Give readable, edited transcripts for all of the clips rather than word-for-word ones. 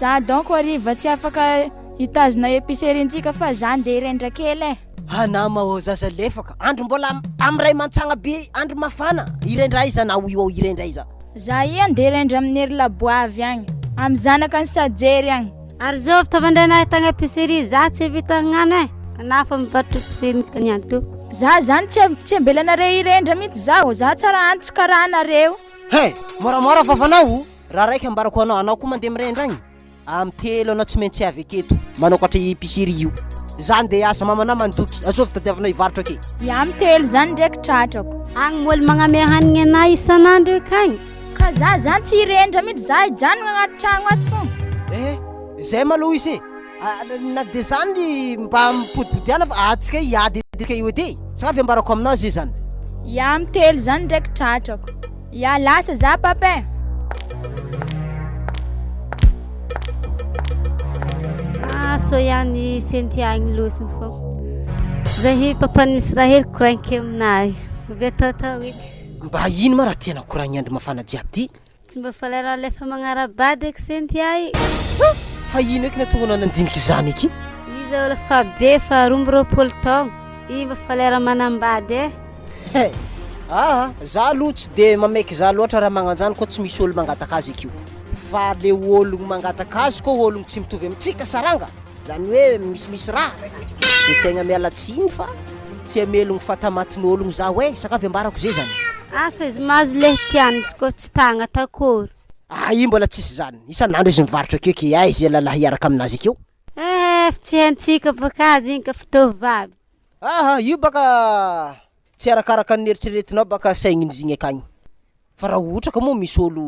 Za donc hariva tsy afaka hitazona épicerie-ntsika fa za ndeha hirendra kely e. Anama ô zaza lefaka, andro mbola am ray mantsagna be, andro mafana, hirendra aiza anao io ao hirendra aiza? Za io andeha hirendra amin'ny ery Laboavy agny, am zanaka ny Sajery agny. Ary zao fitaovan-drainay tagny épicerie, za tsy vita hagnano e, anah fa mivarotra épicerie-ntsika niany to. Za zany tsy tsy ambelanareo hirendra mihitsy zaho, za tsara antitra karaha anareo. He! Moramora vavanao o! Raha raiky ambarako anao, anao koa mandeha mirendra agny, Amy telo anao tsy maintsy avy aketo manokatra epicerie io. Za ndeha hiasa mamanà mandoky, azovy tadiavinao hivarotra ake. Ia amy telo zany ndraiky tratrako. Agny môly magname hanigny anah isan'andro ekagny. Ka za zany tsy hirendra mihitsy, za hijanogna agnaty tragno ato fogna. Eh! Zay malou izy e! Na de zany mba mipodipodiana fa atsika hiady etsika io edy e! Sa avy ambarako aminao ze zany. Ia amy telo zany ndraiky tratrako. Ia lasa za papa e! Ah, soa ihany Cynthia igny losiny fô. Zahay papan'ny Israely koragniko aminahy. Avy ataotao eky. Mba ino ma raha tianao koragny andro mafana jiaby ty? Tsy mba fa lera alefa magnara-bady eky Cynthia e. Ha! Fa ino eky nahatonga anao nandinika izany eky? Izy olo fa be fa 22 taogno, i mba fa lera manambady e. He! Aa! Za aloha tsy de mamaiky za loatra raha magnanjany koa tsy misy olo mangataka azy ekio. Fa le ologno mangataka azy koa ologno tsy mitovy amintsika saranga, zany hoe misimisy raha, de tegna miala tsiny fa tsy hamelogno fatamatin'ologno zaho e, sakavy ambarako ze zany. Asa izy mahazo le tiany izy koa tsy tagna atakory. Ah io mbola tsisy zany, isan'andro izy mivarotra akeo ke aiza lalahy hiaraka aminazy akeo? Eh, tsy haintsika baka azy igny ka fitaovavy. Aha, io baka tsy arakaraka ny eritreretinao baka saign'izy igny akagny. Fa raha ohatra ka moa misy olo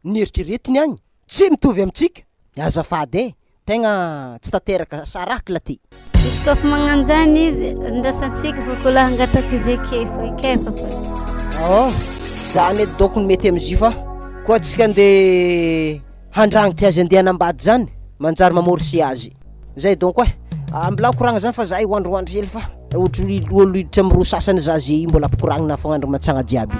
nieritreretiny agny tsy mitovy amintsika, azafady e, tegna tsy tanteraka sarahky la ty. Izy koa fa magnanjany izy, andrasantsika fa koa lahy hangataka izy ake fa ikefa fa. Aa, zany edy dônko no mety amizio fa koa antsika nde handrangitry azy andeha hanambady zany, manjary mamôrse azy. Zay donko eh! Mbola koragna zany fa zahay hoandroandro hely fa ohatry olo hiditra am ro sasany za ze io mbola ampikoragnina fogna andro mantsagna jiaby.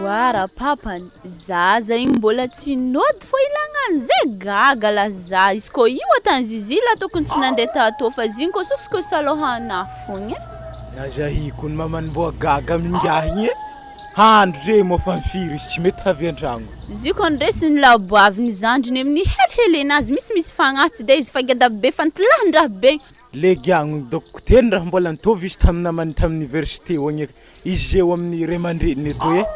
Oa rapapany, Zaza igny mbola tsy nody fô ilagna an'izay gaga lah za izy kô io atany zizi lah tokony tsy nandeha tato fa izy igny kô sosokosy alôhanah fogna e. Nazahiko ny mamany mbô gaga amin'ingahy igny e, handro ze moa fa firy izy tsy mety avy an-tragno. Izy io kô ndresy ny laboaviny zandriny amin'ny helihelenazy misimisy fagnahy tsy de izy fa geda be fa nitilahin-draha be. Le giagno dôko teny raha mbola nitovy izy tamin'ny namany tamin'ny université eo agny. Izy eo amin'ny ray aman-dreniny eto hoe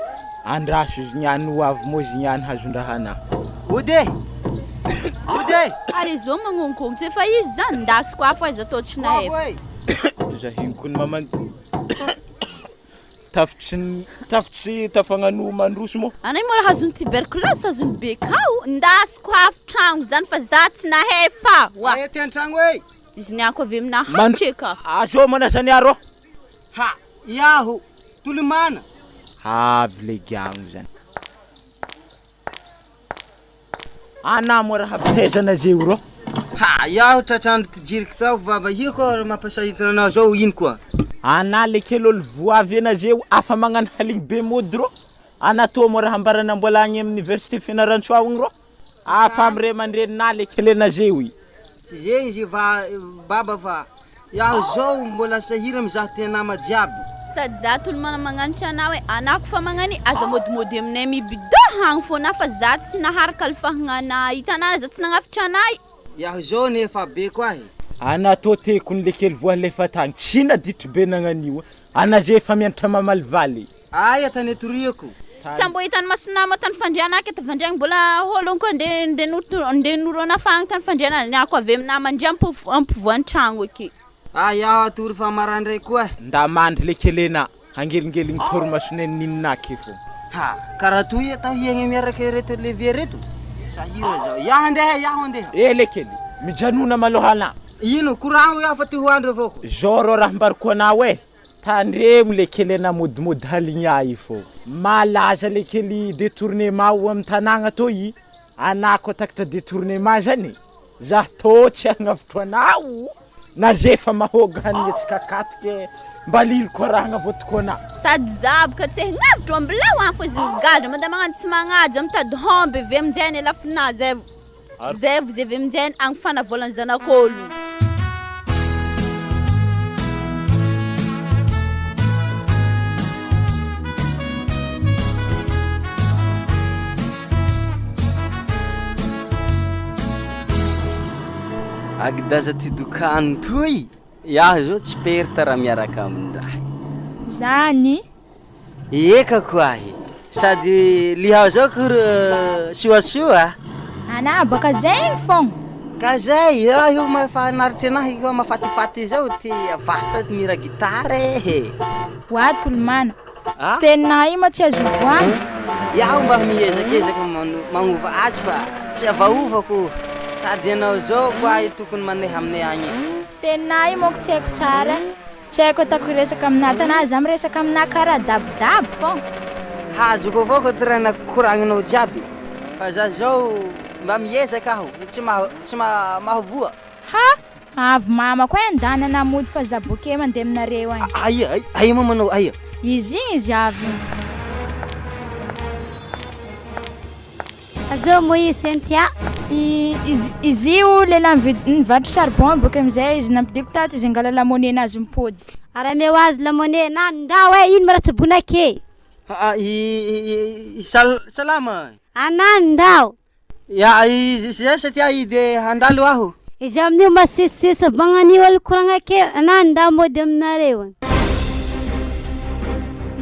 andraso izy niany ho avy moa izy niany hazon-drahana. Ody e! Ody e! Ary izao magnonkogno efa izy zany ndasiko hafa aiza atao tsy nahefa. Zahiniko ny mamany tafitry ny tafitry tafagnano mandroso moa. Anay moa raha azon'ny tuberculose azon'ny bekao ndasiko hafa tragno zany fa za tsy nahefa wa. Aia ty an-tragno e! Izy niako avy aminahy hatreka. Azô manasa ny arô. Ha! Iaho, Tolomana. Avy le giagno zany. Anà moa raha fitaizana zeo rô. Ha! Iaho tratr'andro ty jiriky tao vava io koa raha mampasahirana anao zao ino koa. Anà le kely olo voavy ana zeo afa magnano haligny be mody rô. Anà tô moa raha ambarana mbola agny amin'ny université Fianarantsoa agny rô. Afa amy ray aman-dreninà le kely ana zeo i. Tsy zegny izy va baba fa iaho zao mbola sahira mizaha ty nama jiaby. Sady za tolomana magnanatra anah hoe anah kofa magnani aza modimody aminay mibidoha agny fô anah fa za tsy naharaka alifahagna hitanah za tsy nagnafitra anah. Iaho zao anie efa be koa e. Ana tô tekony le kely voalefa tagny tsy naditry be nagnanio ana ze efa mianatra mamalivaly. Aia tany atoriako. Tsy mbo hitan'ny masonah moa tany fandriana aketo fandriagna mbola ôlogno koa nde nde not- nde norona fagny tany fandriana ny ako avy aminah mandria ampovo- ampovoan-tragno ake. Ah iaho atory fa maraindray koa e. Nda mandry le kelena hangelingeligny torimasonay ninonake fô. Ha, karaha toy atao hiaigna miaraka ireto levier reto? Sahira zao. Iaho andeha, iaho andeha. Eh le kely, mijanona malôha anà. Ino, koragno iaho fa te ho andro avao ko. Zao rô raha ambarako anao e, tandremo le kely anà modimody haligny ahy fô. Malaza le kely détournement amy tanàgna tô i, anà koa takatra détournement zany. Zah tô tsy hagnavotro anao na ze efa mahôga hanetsika akato ke mba liliko raha hagnavotoko anà. Sady zah boka tsy hagnavotro ambilao any fô izy migadra mandeha magnano tsy magnaja mitady homby avy aminjay ny lafinà zay zay vao zay avy aminjay agnofana vôlan'ny zanak'ôlo. Agdaza ty dokano toy, iaho zao tsy perte raha miaraka amin-draha. Zany. Eka koahy, sady lihao zao ko ro soasoa. Anà baka zegny fogna. Ka zay, raha io mahafinaritry anahy koa mahafatifaty zao ty vata mihira gitara eh. Oa Tolomana, Fiteninà io ma tsy azo ovoana. Iaho mba miezakezaka magnova azy fa tsy avaovako sady ianao zao koa tokony maneha aminay agny. Fiteninà io manko tsy haiko tsara e. Tsy haiko ataoko hiresaka aminà tanà za miresaka aminà karaha dabodabo fogna. Hazoko avao ko ty raha koragninao jiaby fa za zao mba miezaka aho tsy maha tsy mahavoa. Ha! Avy mamako eh ndana namody fa za bokeo mandeha aminareo agny. Aia aia aia mamanao aia. Izy igny izy avy igny. Azao moa i Cynthia. I izy izy io lehilahy nividy nivarotra charbon bôka amizay izy nampidiriko tato izy angala lamoney nazy mipody. Ary ameo azy lamoney na ndao eh ino ma raha tsaboina ake. Aa i i sal salama. Anà ndao. Ya izy zay satria i de handalo aho. Izy amin'io masisisisa bagnan'io olo koragna ake na ndao mody aminareo.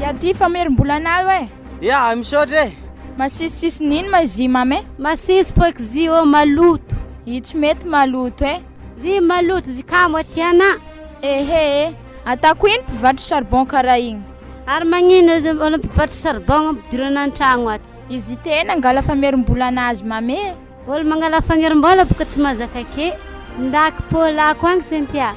Ya ty famerim-bolanao e. Ya misaotra e. Masisisisa n'ino ma izy mamy e? Masiso foiky zy ô maloto. I tsy mety maloto e. Zy maloto zy kamo aty ana. Ehe e. Atako ino mpivarotra charbon karaha igny? Ary magnino izy olo mpivarotra charbon ampidirana an-tragno ato? Izy tena angala famerim-bolana azy mamy e. Olo mangala fagnerim-bola boka tsy mahazaka ke. Ndaky pôlako agny Cynthia.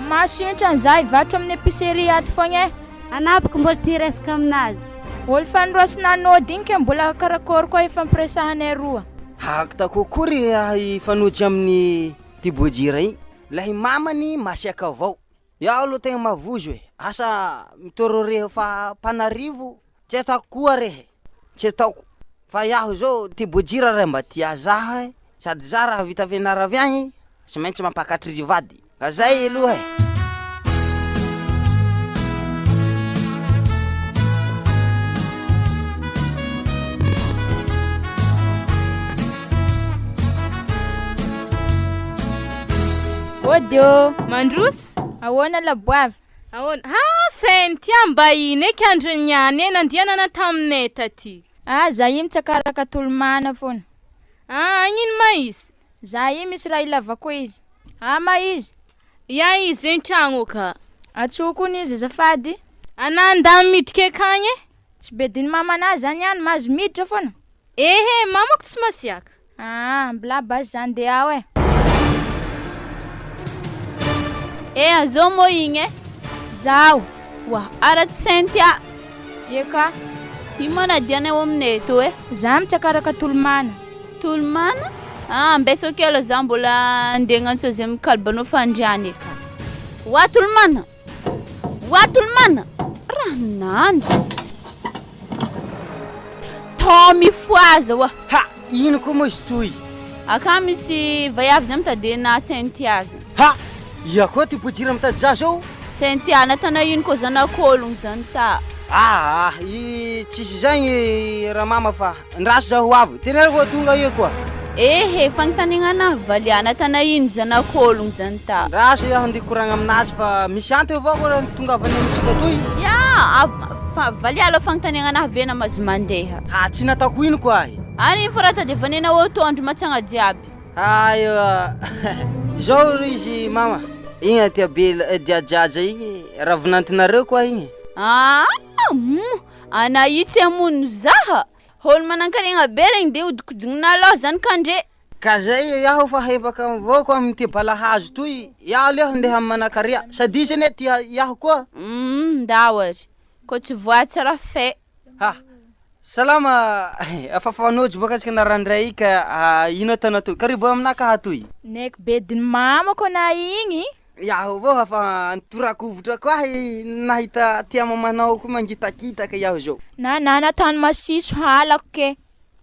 Masintra an'za hivarotra amin'ny épicerie ato fogna e. Anah boka mbola tia hiresaka aminazy. Olo fa nirosina nody igny ke mbola karakôry koa ifampiresahanay roa. Hakta kokoa ry ahy hifanojo amin'ny Tibojira igny. Ilay mamany masiaka avao. Iaho aloha tegna mavozo e, asa mitôrôreha fa mpanarivo tsy ataoko koa rehe, tsy ataoko fa iaho zao ty bojira raha mba tia zah e, sady zah raha vita fianara avy agny tsy maintsy mampakatry izy vady, ka zay aloha e. Ody ô! Mandroso! Ahoana laboavy? Ahoana? Ha Cynthia mba ino eky andro niany e nandianana taminay taty. Ah za io mitsakaraka tolomana foana. Ah agnino ma izy? Za io misy raha ilavako izy. Ah ma izy? Ia izy an-tragno ka. Antsoiko hono izy azafady. Anah ndany midriky akagny e. Tsy bedin'ny mamanah zany ihany mahazo miditra foana? Ehe mamako tsy masiaka. Aa mbla basy za ndeha ao eh. Eh azao moa igny eh. Zaho. Oa ara tsy Cynthia. Eka. Ino moa nadiana ao aminay eto eh? Za mitsakaraka tolomana. Tolomana? Ah ambesao kely aloha za mbola andeha agnantso azy amin'ny kalibanao fandriana eka. Oa tolomana! Oa tolomana! Raha nandry. Tao mifohaza oa. Ha! Ino koa moa izy toy? Akany misy vaiavy zay mitady anà Cynthia zay. Ha! Ia koa ty bojira mitady za zao? Cynthia, natana ino koa zanak'ologno zany ta? Aa, i tsisy zagny ramama fa ndraso za ho avy, teneno koa tonga eo koa. Ehe, fagnontaniagna anah valia, natana ino zanak'ologno zany ta? Ndraso iaho ndeha hikoragna aminazy fa misy antony avao koa raha nitongavany amintsika toy. Ya, fa valia aloha fagnontaniagna anah ve na mahazo mandeha. Ha, tsy nataoko ino koa ahy. Ary ino fô raha tadiavanena ô andro matsagna jiaby? Hay izao ry izy mama, igny aty be diajaja igny raha vinantinareo koa igny. Ah hum, ana io tsy hamono zaha, olo manankarena be regny de hodikodignina aloha zany ka ndre. Ka zay iaho fa hempaka avao ko amin'ity balahazo toy, iaho aleho ndeha amin'ny manankaria, sady izy anie tia iaho koa. Hum, ndao ary, ko tsy voa tsara fe. Ha! Salama eh, fanojo bôka antsika narandray i ka ino ataonao toy? Karibo aminah ka atoy. Naiky bedin'ny mamako anah igny. Iaho avao afa nitorakovitra koa ahy nahita tia mamanao koa mangitakitaka iaho zao. Nanana tany masiso halako ke.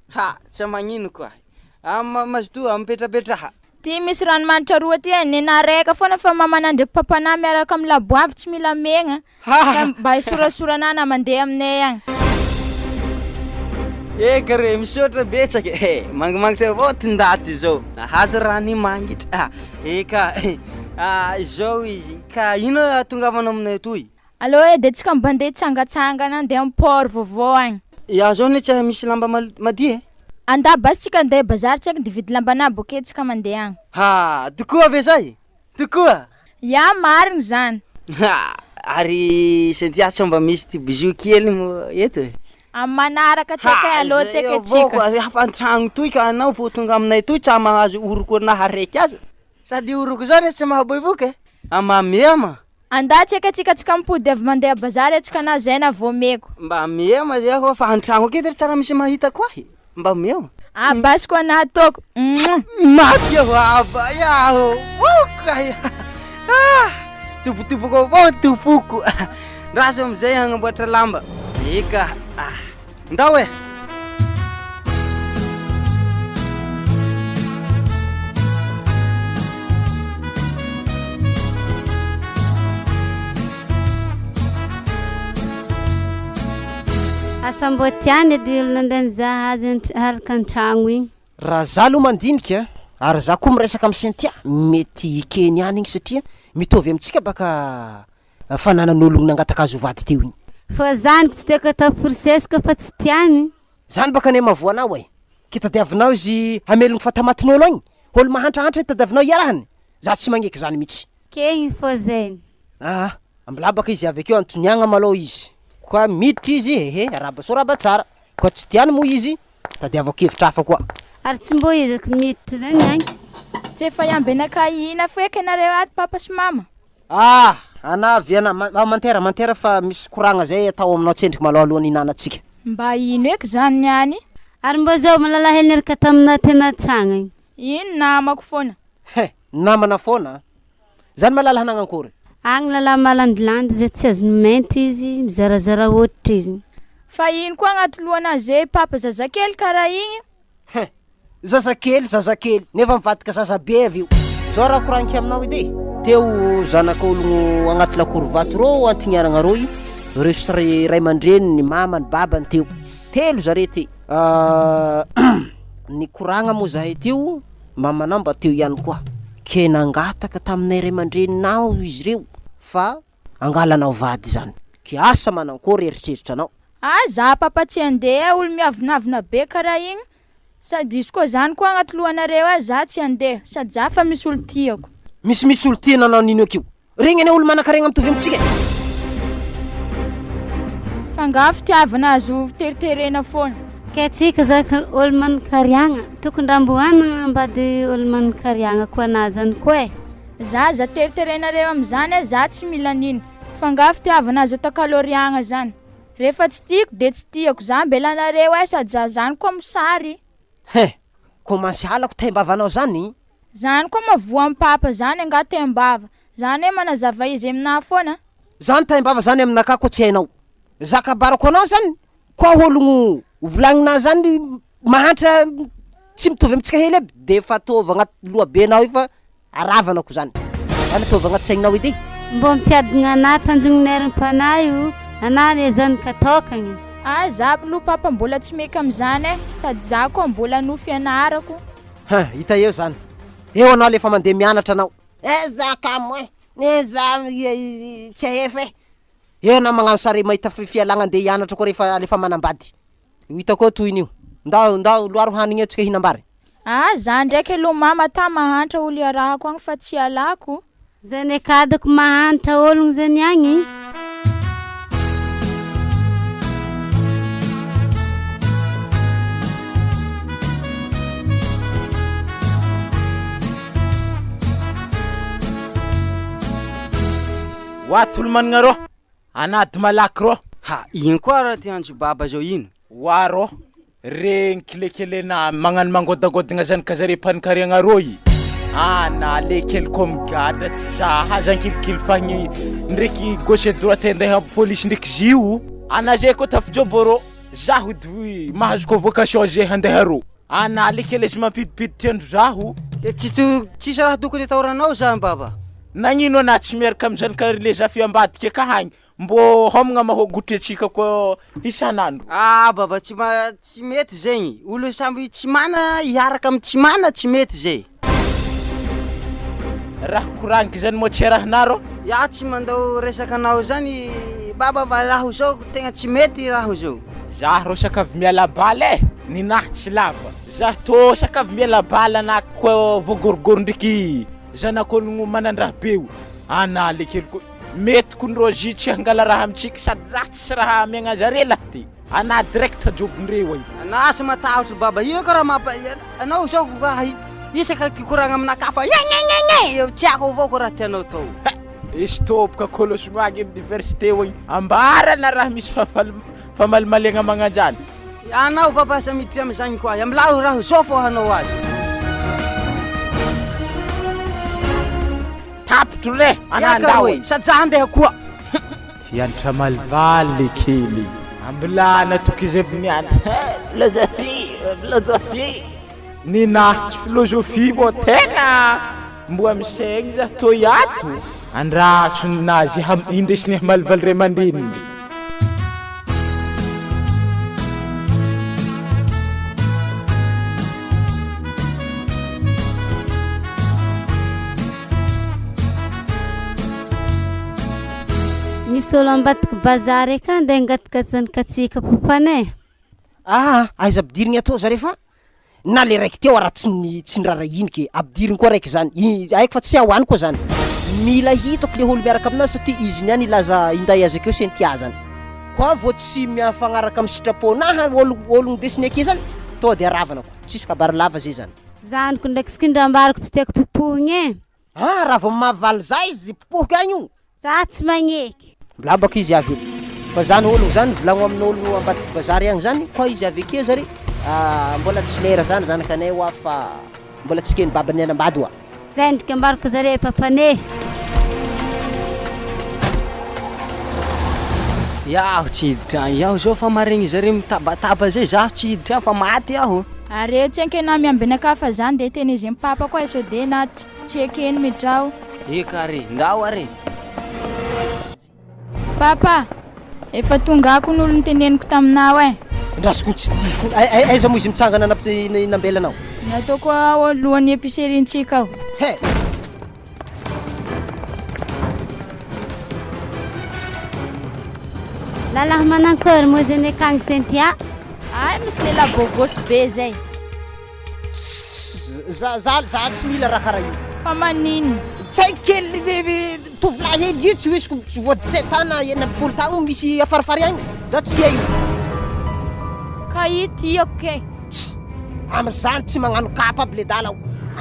Ha, tsy magnino koa ahy. Ah, mazotoa mipetrapetraha. Ty misy ranomanitra roa ty e, nenah raika foana fa mamanah ndraiky papanah miaraka amin'ny laboavy tsy mila megna. Ka mba hisorasorana na mandeha aminay agny. Eka re, misaotra betsaka e, mangimangitra avao ty ndaty zao, nahazo rano mangitra ah, eka ah, izao izy, ka ino ahatongavanao aminay atoy? Aleo edy antsika mba andeha hitsangatsangana andeha amin'ny port vaovao agny. Iaho zao anie tsy misy lamba madio e. Andà basy tsika andeha bazary tsaiky de hividy lambanà bokey tsika mandeha agny. Ha, tokoa ve zay? Tokoa! Ya, marigny zany. Ha! Ary Cynthia tsy mba misy ty bijou kely moa eto e? Amin'ny manaraka tsaiky e, aleo tsaiky avao atsika. koa hafa an-tragno toy ka anao vao tonga aminay toy tsa mahazo oroko anahy araiky aza. Sady oroko zany tsy mahaboivoka e. Amamema. Andà tsaiky atsika tsika mipody avy mandeha bazary atsika na zay na vao omeko. Mba mema zay aho fa an-tragno aketo ry tsara misy mahita koa ahy. Mba meo. Abasiko anah ataoko. Mouah. Maty aho aba iaho. Oka ah! Tobotoboko avao ty foko. Ndraso amizay hagnamboatra lamba. Eka ah. Ndao e. Asa mbô tiany edy olo nandeha nizaha azy an-tr- an-tragno igny. Raha za aloha mandinika ary za koa miresaka amin'i Cynthia, mety hikeny ihany igny satria mitovy amintsika baka fananan'ologno nangataka azy ho vady teo igny. Fa zany tsy tiako atao forcesiko fa tsy tiany. Zany baka anie mahavoa anao e! Ke tadiavinao izy hamelogno fatamatin'olo agny? Olo mahantrahantra tadiavinao iarahany? Za tsy magneky zany mitsy. Kegny fô zegny. Aa ambilabaka izy avy akeo antoniagna malôha izy koa miditra izy ehe arahaba soa arahaba tsara koa tsy tiany moa izy tadiavako hevitra hafa koa. Ary tsy mbô ezaka miditra zany agny. Tsy efa hiambena kahina feky nareo ato papa sy mama. Ah! Ana viana ma mantera mantera fa misy koragna zay atao aminao tsendriky malôha alohan'ny hinanantsika. Mba ino eky zany niany? Ary mbô zao malalahy niaraka taminah tena tsagna igny. Ino namako foana? He! Namana foana an! Zany malala hanagna akory? Agny lalahy malandilandy zay tsy azony mainty izy, mizarazara hoditra izy. Fa ino koa agnaty lohanaze papa zazakely karaha igny? He! Zazakely, zazakely, nefa mivadika zazabe avy eo. Zao raha koragniko aminao edy e! Teo zanak'ologno agnaty lakoro vato rô antignanagna rô i, reo sy ray aman-dreniny, mamany, babany teo. Telo zare te. Nikoragna moa zahay teo. Mamanao mba teo ihany koa. Ke nangataka taminay ray aman-dreninao izy ireo fa angalanao vady izany. Ke asa manankory eritreritranao? Ah za papa tsy andeha olo miavonavona be karaha igny sady izy koa zany koa agnaty lohanareo ah za tsy andeha sady za fa misy olo tiako. Misimisy olo tia nanao an'ino akeo? Regny anie olo manankarena mitovy amintsika e! Fa nga fitiavana azo teriterena foana? Kay tsika zaka olo manan-kariagna, tokony raha mbo hanagna ambady olo manan-kariagna koa anah zany koa e. Za aza teriterenareo amizany e, za tsy mila an'iny, fa nga fitiavana azo atakaloriagna zany? Rehefa tsy tiako de tsy tiako, za mbela anareo e, sady za zany koa mosary. Hein! Commence halako taim-bavanao zany? Zany koa mavoa am papa zany angaha taim-bava? Zany hoe manazava izy aminah foana? Zany taim-bava zany aminakahy koa tsy hainao. Za kabarako anao zany koa ologno volagninah zany mahantra tsy mitovy amintsika hely aby de efa ataovy agnaty lohabenao io fa aravanako zany. Zany ataovy agnaty saigninao edy e. Mbô mpiadina anah tanjogny herim-panahy o, anah anie zany ka tôkagna. Ah za aloha papa mbola tsy meka amizany e, sady za koa mbola hanohy fianarako. Hein, hita eo zany. Eo anao le efa mandeha mianatra anao. Eh za kamo eh, eh za tsy ahefa eh. Eo anao magnano sary mahita fialagna andeha hianatra koa rehefa alefa manambady. Ho hitako eo tohin'io. Ndao ndao loaro hanigny eo tsika hihinam-bary. Ah za ndraiky aloha mama ta mahantra olo iarahako agny fa tsy ialako. Zany akadako mahantra ologno zany agny. Ho ato olo managna rô, anady malaky rô. Ha, ino koa raha ty antso baba zao ino? Oa rô, regny kilekelena magnano mangodagodagna zany ka zare mpaninkaregna rô i. Ana le kely ko migadra tsy za aza ankilikily fagny ndraiky gauche droite andeha polisy ndraiky zio. Ana zay ko tafijobo rô, zaho edy mahazo convocation zay handeha rô. Ana le kely izy mampidipiditra andro zaho. Ke tsy to tsisy raha tokony atahoranao zany baba. Nagnino ana tsy miaraka am zanakary le zafy ambadika aka agny mbô homagna mahôgotry antsika koa isan'andro. Ah baba tsy ma- tsy mety zegny, olo samby tsy mana hiaraka amy tsy mana tsy mety zay. Raha koragniko zany moa tsy arahinà rô? Iaho tsy mandao resaka anao zany baba fa raho zao tegna tsy mety raho zao. Zah rô sakavy miala bala e, ninahy tsy lava. Zah tô sakavy miala bala anah koa voagorogoro ndraiky zanak'ologno manandraha be io, anah le kely koa mety kony rô zy tsy hangala raha amintsika sady zah tsisy raha amiagna zare lah ty. Anah direct jobondreo ai. Anah tsy matahotro baba, ino karaha mampa anao zao raha isaka kikoragna aminakahy fa nyenyenyenye tsy haiko avao ko raha tianao atao. Stop ka kolosogno agny amin'ny université ogny ambara na raha misy famalimalegna magnanjany. Anao baba aza miditra amizagny koa, amilao raha zao fô hanao azy. Tapitro re, anah ndao e. Sady za handeha koa. Tiantra malivaly le kely. Ambilà natoky izay vao nianatra. He, philosophie, philosophie. Ninahy tsy philosophie vao tena mboa misaigny za toy ato. Andraso ninazy indesiny hamalivaly ray aman-dreniny. Misy olo ambadiky bazary akany ndeha hangataka zanakatsika papanay. Aa aiza ampidirigny atao zare fa na le raiky teo ara tsy ny tsy nirarahiany ke ampidirigny koa raiky zany i haiko fa tsy ao any koa zany mila hitako le olo miaraka aminazy satria izy niany hilaza hinday azy akeo Cynthia zany koa vao tsy mifagnaraka amy sitraponah olo olo ndesiny ake zany tô de aravana ko tsisy kabary lava zay zany. Zanako ndraiky sikindrambariko tsy tiako popohigny e. Ah raha vao mahavaly za izy popohiko agny io. Za tsy magneky. Milabaka izy avy eo. Fa zany ôlo zany volagno amin'ôlo ambadiky bazary agny zany koa izy avy ake zare mbola tsy lera zany zanakanay hoa fa mbola tsy keny babany hanambady hoa. Zay ndriky ambarako zare papane. Iaho tsy hiditra agny, iaho zao fa maregny zare mitabataba zay zaho tsy hiditra agny fa maty aho. Are tsy enkena miambina akafa zany de teneziny papa koa sao de na tsy ekeny miditra ao. Eka are, ndao are. Papa, efa tonga ako ny olo noteneniko taminao eh. Andrasoko tsy tiako, aiza moa izy mitsangana nambela anao? Nataoko ao alohan'ny épicerie-ntsika ao. He! Lalahy manankory moa zany akagny Cynthia? Ay misy lehilahy bogosy be zay. Za za za tsy mila raha karaha io. Fa manino? Tsy haiko kely tovolahy hely io tsy hoisiko tsy vao 17 ans na 16 tagno misy afarafara agny. Za tsy tia io. Ka io tiako ke. Tsy amizany tsy magnano kapa aby le dala ao.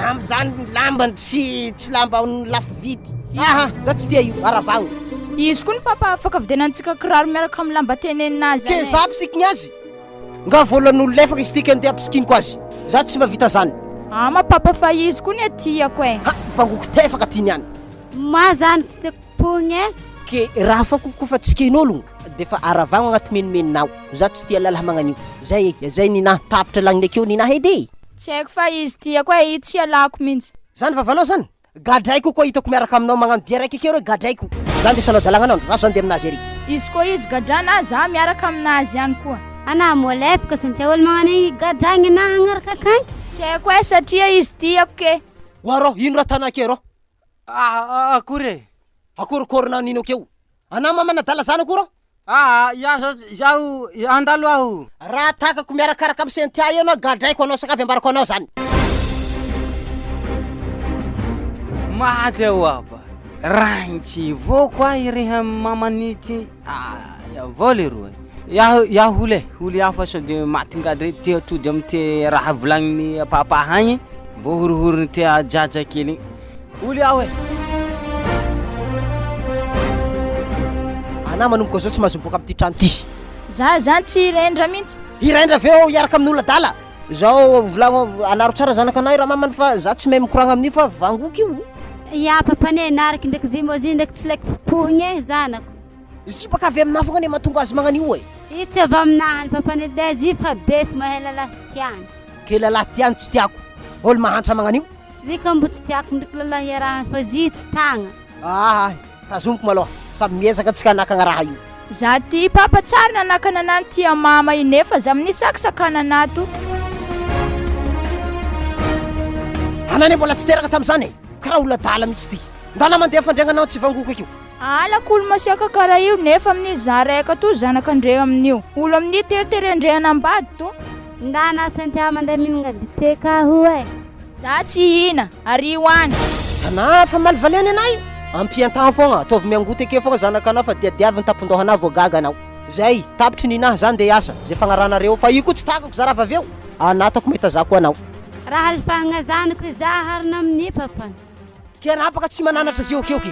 Amizany ny lambany tsy tsy lamba lafo vidy. Aha za tsy tia io aravagno. Izy koa ny papa afaka vidianantsika kiraro miaraka amin'ny lamba tenenina azy Ke za mpisikigne azy? Nga volan'olo lefaka izy ty ke ndeha ampisikiko azy? Za tsy mahavita zany. Ama papa fa izy koa ny tiako e. Ha vangoko tefaka ty niany. Ma zany tsy tiako pogny e. Ke raha fa ko fa tsy ken'ologno defa aravagno agnaty menomenonao. Za tsy tia lalahy magnan'io. Zay e, zay ninah tapitra lagniny akeo ninah edy e. Tsy haiko fa izy tiako e, io tsy ialako mintsy. Zany vavanao zany? Gadraiko koa hitako miaraka aminao magnano dia raiky akeo reo gadraiko. Za ndeha sanao dalagna anao, raha za ndeha aminazy ary. Izy koa izy gadrana za miaraka aminazy ihany koa. Anah moa lefaka sy ny tia olo magnano igny gadragny anah hagnaraka akagny. Tsy haiko e satria izy tiako ke. Oa rô, ino raha tana ake rô? Ah akory e! Akorikôrina an'ino akeo? Anah ma manadala zanako rô? Aa iaho zao zaho handalo aho. Raha takako miarakaraka am Cynthia eo anao gadraiko anao sakavy ambarako anao zany. Maty aho aba, ragnitsy vao koa ireha maman'ity ah avao leroa, iaho iaho holy e, holy iaho fa sao de maty gadra ty atody amty raha volagniny papa agny, voahorohorony ty ajaja kely igny. Holy aho e! Anah manomboka zao tsy mahazo miboaka amin'ity trano ity. Za zany tsy hirendra mihitsy. Hirendra ve aho hiaraka amin'olo adala? Zao volagno anaro tsara zanakanahy ramamany fa za tsy mahay mikoragna amin'io fa vangoky io. Ya papane nariky ndraiky zimozy ndraiky tsy laiko popohigny e zanako. Izy baka avy aminahy fogna anie mahatonga azy magnano io e. Io tsy avy aminahy papane de izy fa be fa mahay lalahy tiany. Ke lalahy tiany tsy tiako. Olo mahantra magnano io. Izy ka mbo tsy tiako ndraiky lalahy iarahany fa izy tsy tagna. Aa tazomiko malôha, samy miezaka tsika hanakagna raha io. Za ty papa tsary nanakana anah tia mama io nefa za minisakisakana anah to. Anah anie mbola tsy teraka tamizany e! Karaha olo adala mitsy ty. Ndana mandeha fandriagnanao tsy vangoko akeo. Halako olo masiaka karaha io nefa amin'io za raika to zanakandreo amin'io. Olo amin'io teriterendreo hanambady to. Ndana Cynthia mandeha mihinagna dite ka hoa e. Za tsy hihina, ario any. Hitanà fa malivaliany anah io. Ampiantà foagna, ataovy miangoty ake foagna zanakanao fa diadiaviny tampon-dohanà vao gaga anao. Zay, tapitry ny naha za ndeha hiasa, zay fagnarahanareo eo fa io koa tsy takako za raha avy eo, anatako mahita za koa anao. Raha alifahagna zanako za aharina amin'ny papany. Ke anapaka tsy mananatra zay ok ok.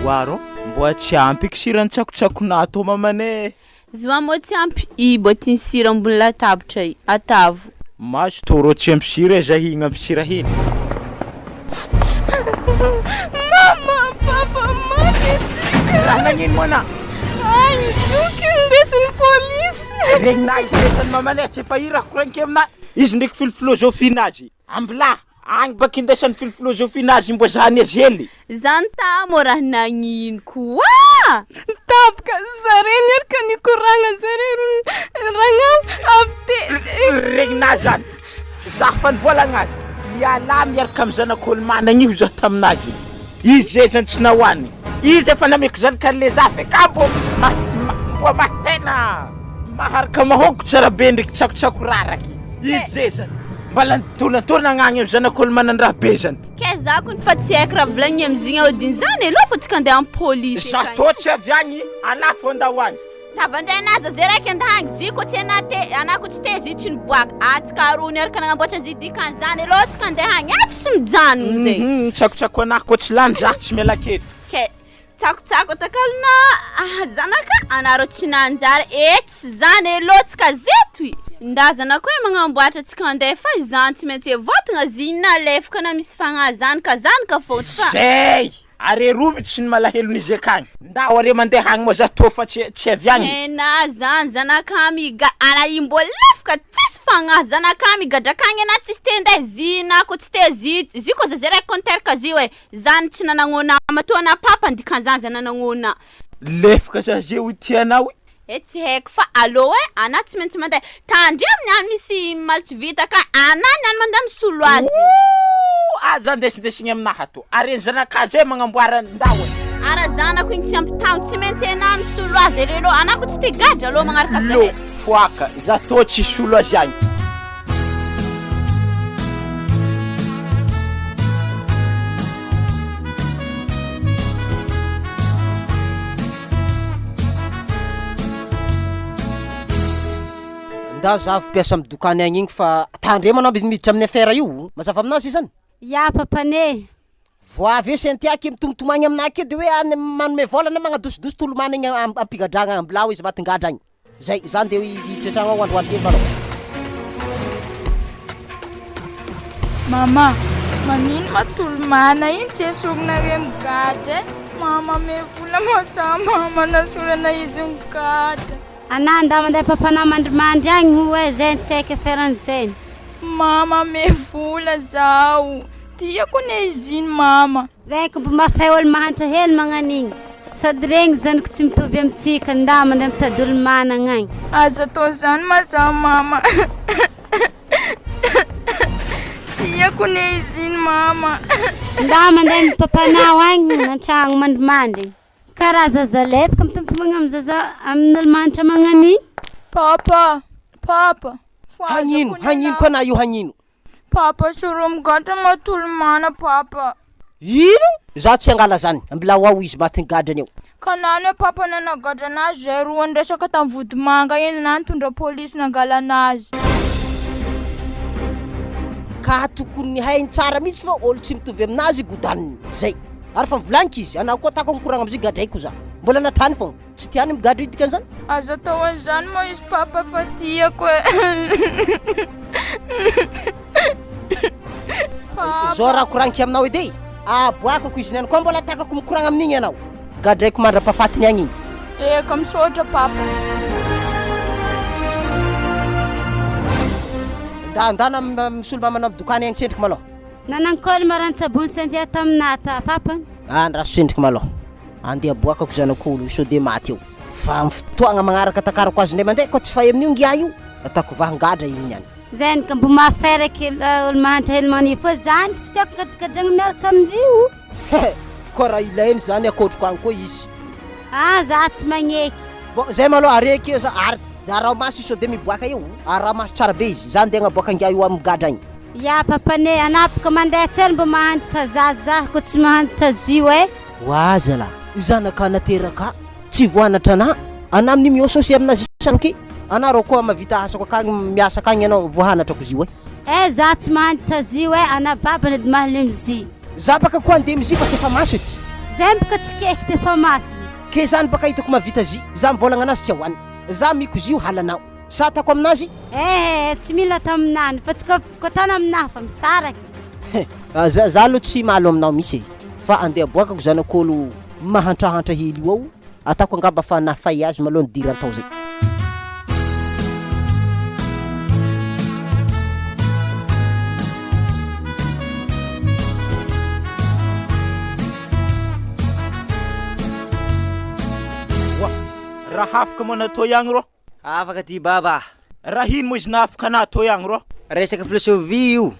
Oaro, mboa tsy ampy eky sira ny tsakotsakonà tô mamane e. Zoma moa tsy ampy i boatin'ny sira ambony latabatra i. Atavo. Maso tô rô tsy ampy sira e, za hihigna ampy sira hely. Mama, papa, maty antsika. Raha nagnino moa anà? Ay, zoky indesin'ny polisy. Regninà isesan'ny mamanay tsy efa i raha koragniko aminà. Izy ndraiky filofilôzôfinazy. Ambilà, agny baka indesan'ny filofilôzôfinazy mbô zany azely. Zany tamo raha nagnino koa? Tampoka zare niaraka nikoragna zare ragnao avy te. Regninà zany. Za fa nivolagna azy, mialà miaraka amy zanak'olo managna io za taminazy. Izy zay zany tsy nahoany. Izy efa nameko zanak'any le za fe ka mbô ma- ma- mbô ma tena maharaka mahôgo tsara be ndraiky tsakotsako raraky. Izy zay zany mbala nitonantonagna agny amy zanak'olo manan-draha be zany. Kay za kony fa tsy haiko raha volagniny amizigny aodiny zany e, lô fa tsika andeha amy polisy Za akagny. tô tsy avy agny, anah fô ndao agny. Tavandray aza ze raiky andahagny zy ko tsy anah te anah ko tsy te zy tsy niboaka atsika roa niaraka nagnamboatra zy dikan'izany aleo tsika andeha agny ah tsy mijanogno zay. Hum tsakotsako anah ko tsy lany zah tsy miala aketo. Ke tsakotsako takalona ah zanaka anareo tsy nanjary eh tsy zany elô tsika zetoy nda zanako eh magnamboatra tsika andeha fa izany tsy maintsy evotagna zy nalefaka na misy fagnahy zany ka zany ka fô tsy fa. Zay! Are roa tsy ny malahelo n'izy akagny. Ndao are mandeha agny moa za tô fa tsy tsy avy agny. Tena zany zanaka miga ana i mbô lefaka tsisy fagnahy zanaka migadra akagny ana tsisy te ndeha zy na ko tsy te zy zy ko za ze raiky konterka zy oe zany tsy nanagnona matoa na papa ndikan'zany za nanagnona. Lefaka za ze ho tianao e. Eh tsy haiko fa alou eh anah tsy maintsy mandeha tandremo niany misy maly tsy vita ka anah niany mandeha misolo azy. Ooh aza andesindesigny aminahy ato ary ny zanakazo eh magnamboara ndao eh. Ara zanako igny tsy ampy taogno tsy maintsy anah misolo azy ry lo anah ko tsy tia gadra alou magnaraka Lo zahay. foaka za tô tsy hisolo azy agny. Nda za avy mpiasa amy dokany agny igny fa tandremo anao miditra amin'ny affaire io, mazava aminazy zany? Ya papane. Vao avy eo Cynthia ke mitomtomagny aminahy ake de hoe any manome vôla na magnadosodosy tolomana igny am-pigadragna ambilao izy matin-gadra agny. Zay, za ndeha hiditra an-tragno ao androandro hely malôha. Mama, manino ma tolomana iny tsy esorinareo migadra e? Mama ame vola ma za mama nasorana izy migadra. Anah nda mandeha papanah mandrimandry agny hoa zay tsy haiko aferan'izay. Mama ame vola zaho, tiako anie izy iny mama. Zay ko mbo mafay olo mahantra hely magnan'igny sady regny zanako tsy mitovy amintsika nda mandeha mitady olo managna agny. Aza atao zany ma za mama Tiako ne izy iny mama. Nda mandeha amy papanao agny antragno mandrimandry karaha zaza lefaka mitomtomagna amy zaza amin'olo mahantra magnan'igny. Papa, papa, fohaza Hagnino, ko ny hagnino anah. koa na io hagnino? Papa soromy gadra matolomana papa. Ino? Za tsy hangala zany, ambilao ao izy matin'ny gadrany eo. Ka nano hoe papa nanagadra anazy zay roa niresaka tam vodimanga iny na nitondra polisy nangala anazy. Ka tokony hainy tsara mihitsy fa olo tsy mitovy aminazy godaniny. Zay. Ary fa mivolagniky izy, anah koa atako mikoragna amizay gadraiko za. Mbola natany fogna. Tsy tiany migadra io dikan'izany? Aza atao an'izany moa izy papa fa tiako e. Papa. Zao raha koragniky aminao edy e, aboakako izy niany koa mbola atakako mikoragna amin'igny ianao. Gadraiko mandra-pahafatiny agny igny. Eka, misaotra papa. Nda ndana misolo mamanao amin'ny dokany agny tsendriky malôha. Nanankory marantsabony Cynthia taminah ta papa. Andraso tsendriky malôha. Andeha aboakako zanak'olo io sao dia maty eo. Fa amin'ny fotoagna magnaraka takarako azy indray mandeha koa tsy fay amin'io ngiahy io, ataoko vahan-gadra igny niany. Zany ka mbo mahafera kely olo mahantra hely mania fô zany tsy tiako gadragadragna miaraka aminjy io. He! Koa raha ilainy zany akotriko agny koa izy. Ah za tsy magneky. Bon zay malôha are akeo za ary araho maso izy sao dia miboaka eo, araho maso tsara be izy, za andeha agnaboaka ngiahy io amin'ny gadra agny. Ya papane, anapaka mandeha tsena mbo mahantra zaza ko tsy mahantra zio eh. Wa zala, zanaka nateraka tsy voanatra anah, anah amin'io miôsôsy aminazy isan'andro ke, anah rô koa mavita asako akagny miasa akagny anao voahanatra ko zio eh. Eh za tsy mahantra zio eh, anah babany edy mahalemy zy. Za baka koa andeha mizy fa tefa maso edy. Zay baka tsy keky tefa maso. Ke zany baka hitako mavita zy, za mivôlagna anazy tsy ahoany, za miko zio halanao. Sa atako aminazy? Eh tsy mila atao aminany fa tsy kotana aminahy fa misaraka. Za za aloha tsy malo aminao mihitsy e! Fa andeha aboakako zanak'olo mahantrahantra hely io ao, ataoko angamba fa nafay azy maloha nidirany tao zay. Oa! Raha afaka moa natao ihagny rô. Afaka ty baba. Raha ino moa izy nahafaka anah toy agny rô? Resaka filosofie io.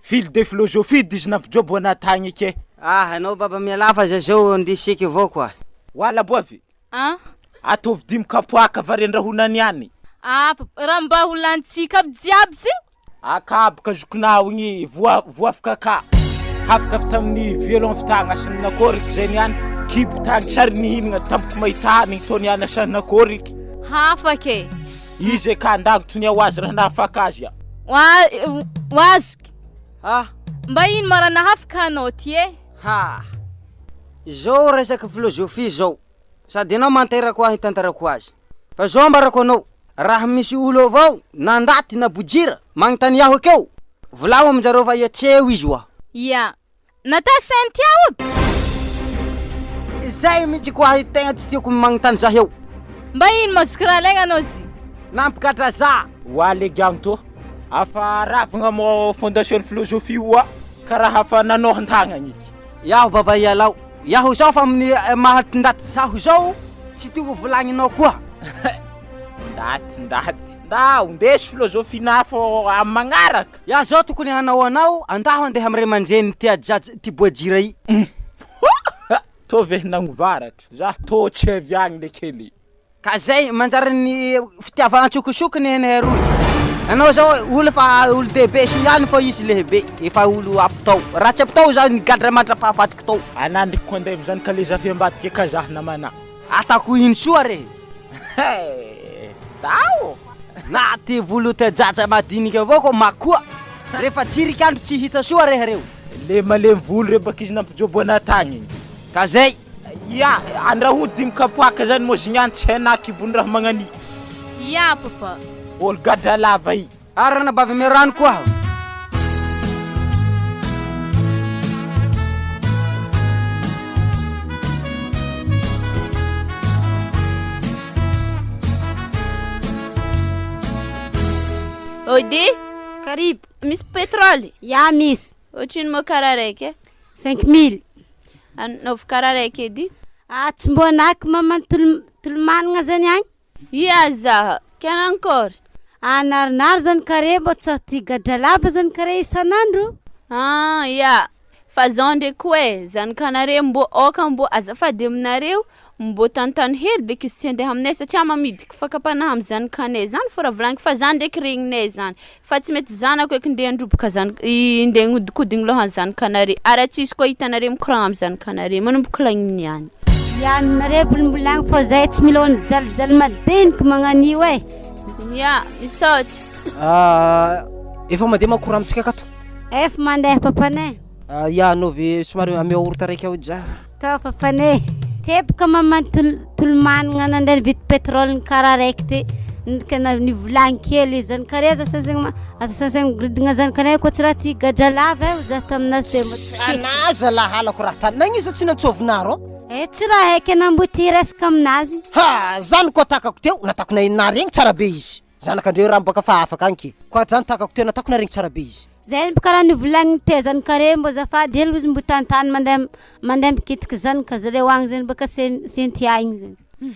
Fil de philosophie dy izy nampijobo anah tagny ike. Ah anao baba mialà fa za zao andeha seky avao koa. Wala boavy. An. Ataovy dimy kapoaka varen-drahona niany. Ah, raha mba ho lanintsika aby jiaby ze. Akaboka zokinao igny voa voafaka ka hafaka avy tamin'ny violon avy tagny asa nakôriky zay niany kibo tagny tsary nihinagna tampoko mahita hanigny tô niany asa nakôriky. Hafaka e. Izy e ka andagno tonia ho azy raha nahafaka azy a. Wa ho azoky. Ah. Mba ino ma raha nahafaka anao ty e? Ha. Zao resaka filozofia zao. Sady ianao manterako ahy hitantarako azy. Fa zao ambarako anao, raha misy olo avao na ndaty na bojira magnontany aho akeo, volagno aminjareo fa iatseo izy oa. Ia. Nata Cynthia oby. Zay mihitsy koa ahy tegna tsy tiako magnontany zah eo. Mba ino ma zoky raha alaigna anao zy? Nampigadra zah. Oa le gianto, afa ravagna mô fondation philosophie oa karaha afa nanôhan-tagnagna eky. Iaho baba ialao. Iaho zao fa amin'ny maha ndaty zaho zao tsy tiako volagninao koa. Ndaty ndaty. Ndao ndeso philosophie-nà fô amin'ny magnaraka. Iaho zao tokony hanao anao andaho andeha amin'ny ray aman-dreny ty ajaja ty boajira i. Tô ve nagnovaratra? Za tô tsy avy agny le kely. Ka zay manjary ny fitiavana antsokosoko ny anay aroy. Anao zao olo efa olo dehibe soa ihany fa izy lehibe efa olo ampy tao. Raha tsy ampy tao za nigadra mandra-pahafatiko tao. Anah ndriky ko andeha amizany ka le zafy ambadika ka zah namana. Atako ino soa re? He! Tao! Na ty volo ty ajaja madinika avao ko makoa. Refa tsirik'andro tsy hita soa reha reo. Le malemy volo re baka izy nampijobo anah tagny igny. Ka zay. Ya, andrahoa dimy kapoaka zany moa zigny tsy hainà kibony raha magnani. Ya papa. Olo gadra lava i. Ary ranabavy ame rano koa aho. Ody, Karibo. misy petrole? Ya misy. Ohatrino moa karaha raiky e? 5000. Anaovy karaha raiky edy. Ah, tsy mbô naky maman tolo- tolomanagna zany agny. Ia zaho, ke nankory? Ah, narinary zany kare mbô tsy ty gadralava zany kare isan'andro. Ah, ia. Fa zao ndraiky koa e, zanakanareo mbô aoka mbô azafady aminareo, Mbô tantano hely beky izy tsy handeha aminay satria mamidika fakam-panahy amin'ny zanakanay zany fô raha volagniko fa zany ndraiky regninay zany fa tsy mety zanako eky ndeha handroboka zanak- ndeha hagnodinkodigny lôhan'ny zanakanare ary tsisy koa hitanare mikoragna amin'ny zanakanare manomboka lagniny niany. Ianareo volombolagny fô zay tsy mila olo mijalijaly madiniky magnan'io e. Ya, misaotra. Efa mandeha manko rano amintsika akato. Efa mandeha papanay. Ya anaovy somary ameo yaourt raiky ao edy za. Tao papanay. Teboka maman tolomanagna nandeha nividy pétrole ny karaha raiky ty ka nivolagny kely izy zany kare aza sasagna aza sasagna migoridagna zanakanay koa tsy raha ty gadra lava e hoy za taminazy teo Anà zalahy halako raha tany nagnisa tsy nantsôvinarô? Eh tsy raha haiko anà mbo ty hiresaka aminazy. Ha! Zany koa takako teo natako nahenona regny tsara be izy. Zanakandreo raha bôka fa afaka agny ke. Koa zany takako teo natako naregny tsara be izy. Zay mbo karaha nivolagniny teo zanakareo mbô azafady hely ozy mbo tantany mandeha mandeha mikitiky zanaka zareo agny zany bôka Cynthia igny zany. Hum!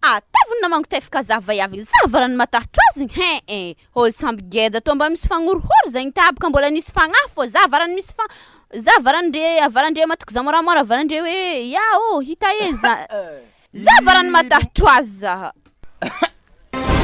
Ataovy ny namango tefaka za vaiavy za varany matahotro azy igny hein eh! Olo samby geda tô mba misy fagnorohoro zegny taby ka mbola nisy fagnahy fô za varany misy fa za varany ndre avarandre matoky za moramora avarandre hoe ya ô hita e za za varany matahotro azy za.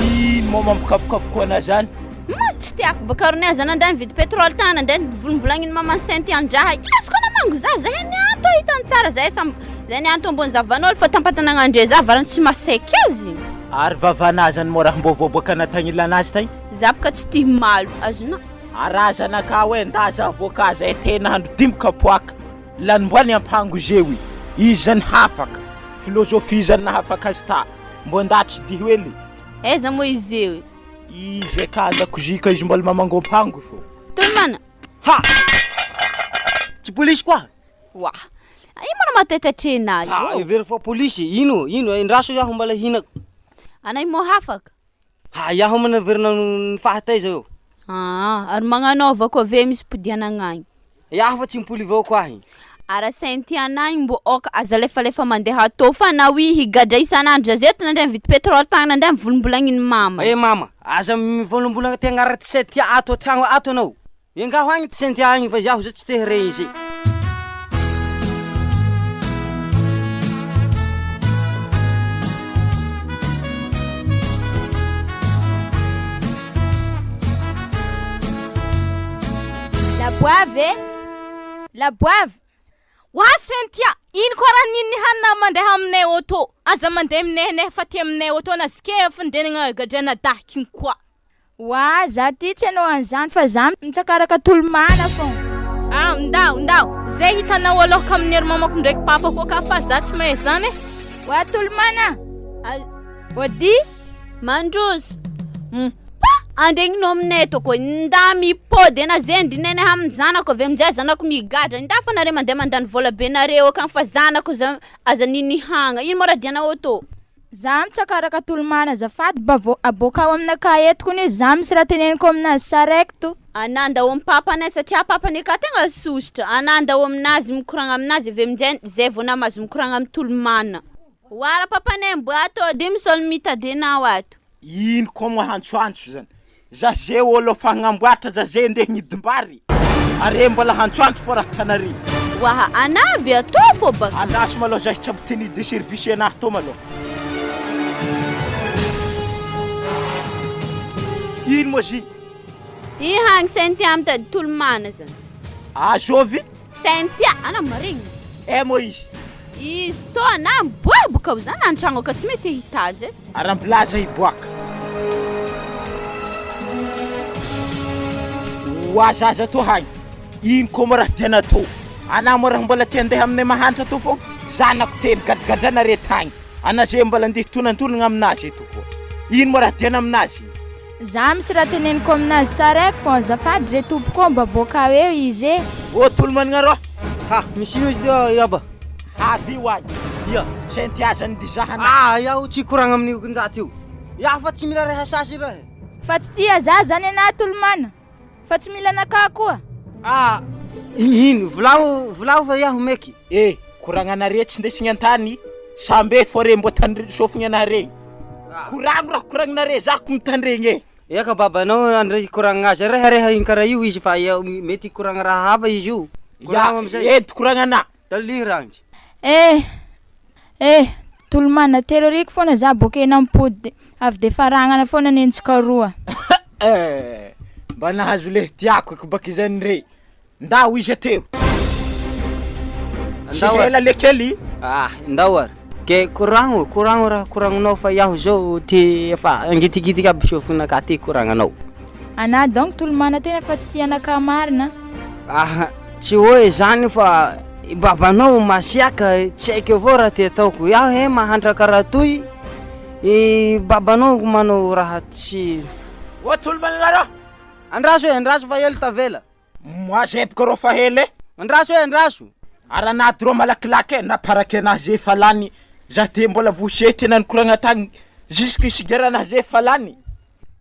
Ino moa mampikapokapoka anah zany? Ma tsy tiako baka ry aza nandeha nividy pétrole tany nandeha nivolombolagnin'ny maman Cynthia an-draha izy koa namango za zahay nianto hitany tsara zahay samy zahay nianto ambony zavan'olo fa tampatanagnan-dre za varany tsy masaiky azy. Ary vavanah zany moa raha mbô voaboakanah tagny ilanazy tagny? Za boka tsy tia malo azonao. Araha zanakao e nda zavoka zay tena andro dimby kapoaka lanimboany ampango zeo i izy zany hafaka philosophie zany nahafaka azy ta mbô nda tsy diho hely. Aiza moa izy eo e? Izy eka an-dakozia ka izy mbola mamangompango fô. Tolomana! Ha! Tsy polisy koa? Oa! Ino moa no mahataitatry anah io? Ha, heveriko fa polisy. Ino, ino, endraso iaho mbola hihinako. Anah io moa hafaka? Ha, iaho moa naverina nifahataiza eo. Aa, ary magnanaova koa ve misy podianagna agny? Iaho fa tsy mipoly avao koa ahy. Ara Cynthia igny mbô aoka aza alefalefa mandeha atô fa na oui higadra isan'andro za zay eto nandray nividy pétrole tagny nandeha mivolombolagnin'i mama. Eh mama, aza mivolombolagna ty agnarana ty Cynthia ato an-tragno ato anao. Engaho agny ty Cynthia agny fa iaho zao tsy te hire izy. Laboavy e! Laboavy! Wa Cynthia, ino koa raha nino hanina mandeha aminay auto? Aza mandeha minehinehy fa aty aminay auto na zike findenagna gadraina dahiky igny koa. Wa za ty tsy hanao an'izany fa za mitsakaraka tolomana fô. Ah, ndao, ndao. Zay hitanao aloha amin'ny ery mamako ndraiky papako ka fa za tsy mahay zany e. Wa tolomana! Ody! Mandroso. Hum. Pa! Andegninao aminay eto koa. Nda mipody ana zay ndinenay amin'ny zanako avy aminjay zanako migadra. Nda fa nareo mandeha mandany vola be nareo akagny fa zanako za aza ninihagna. Ino moa raha dianao auto? Za mitsakaraka tolomana azafady mba vo- aboakao aminakahy eto kony izy za misy raha teneniko aminazy saraiky to. Anah ndao amin'ny papanay satria papanay ka tegna sosotra. Anah ndao aminazy mikoragna aminazy avy aminjay zay vao na mahazo mikoragna amin'ny tolomana. Oara papanay mbo ato de misy olo mitady anao ato. Ino koa moa hantsoantso zany? Za ze olo efa hagnamboatra za ze ndeha hignidim-bary are mbola hantsoantso fô raha tanare. Oaha anah aby atao fô baka. Andraso malôha za hitsabo tenue de service anah tô malôha. Ino moa zy? I hagny Cynthia mitady tolomana zany. Azovy? Cynthia, ana maregny. Eh moa izy? Izy tô ana miboaboka ao zany an-tragno ka tsy mety hahita azy e. Ary ampilaza hiboaka. Ho zaza tô hagny. Ino koa moa raha tiana atao? Ana moa raha mbola te handeha aminay mahantra tô fô zanako teny gadragadrana re tagny. Ana zay mbola andeha hitonantonagna aminazy eto koa. Ino moa raha tiana aminazy? Za misy raha teneniko aminazy saraiky fô azafady re tompoko ô mba boakao eo izy e. Ô tolomanagna rô. Ha, misy ino izy ty Iaba? Avy io ahy. Ia. Cynthia zany dy zahana. Ah, iaho tsy hikoragna amin'io ndaty io. Iaho fa tsy mila reha sasy raha. Fa tsy tia za zany anah tolomana. Fa tsy mila anakahy koa. Ah, ino? Volao, volao fa iaho meky. Eh, koragnanare tsy ndesigny an-tany, sambe fô re mbô tandre sofigny anare. Koragno raha koragninare, za ko mitandregny e. Eka babanao andre hikoragna azy, rehareha igny karaha io izy fa ia- mety hikoragna raha hafa izy io. Koragno amizay. Ento koragnana. Taliha ragnitry. Eh! Eh! Tolomana terrorique foana za bôka eny ampody de avy de faragnana foana nenjika roa. Eh! Mba nahazo le tiako eky baka izany re. Ndao izy atero. Tsy Ndao ary. ela le kely. Ah, ndao ary. Ke koragno, koragno raha koragnonao fa iaho zao te efa angitikitiky aby sofinakahy ty koragnanao. Anà donc tolomana tena fa tsy tia anakahy marina. Aha, tsy hoe zany fa i babanao masiaka tsy haiko avao raha ty ataoko, iaho he mahantra karaha toy, i babanao manao raha tsy. Ô tolomana rô! Andraso e, andraso fa ela tavela. Moi zeboko rô fa ela e! Andraso e, andraso. Ary anaty rô malakilaky e, naparake anazy zay efa lany, za de mbola voa tena nikoragna tagny jusque sigara anazy zay efa lany.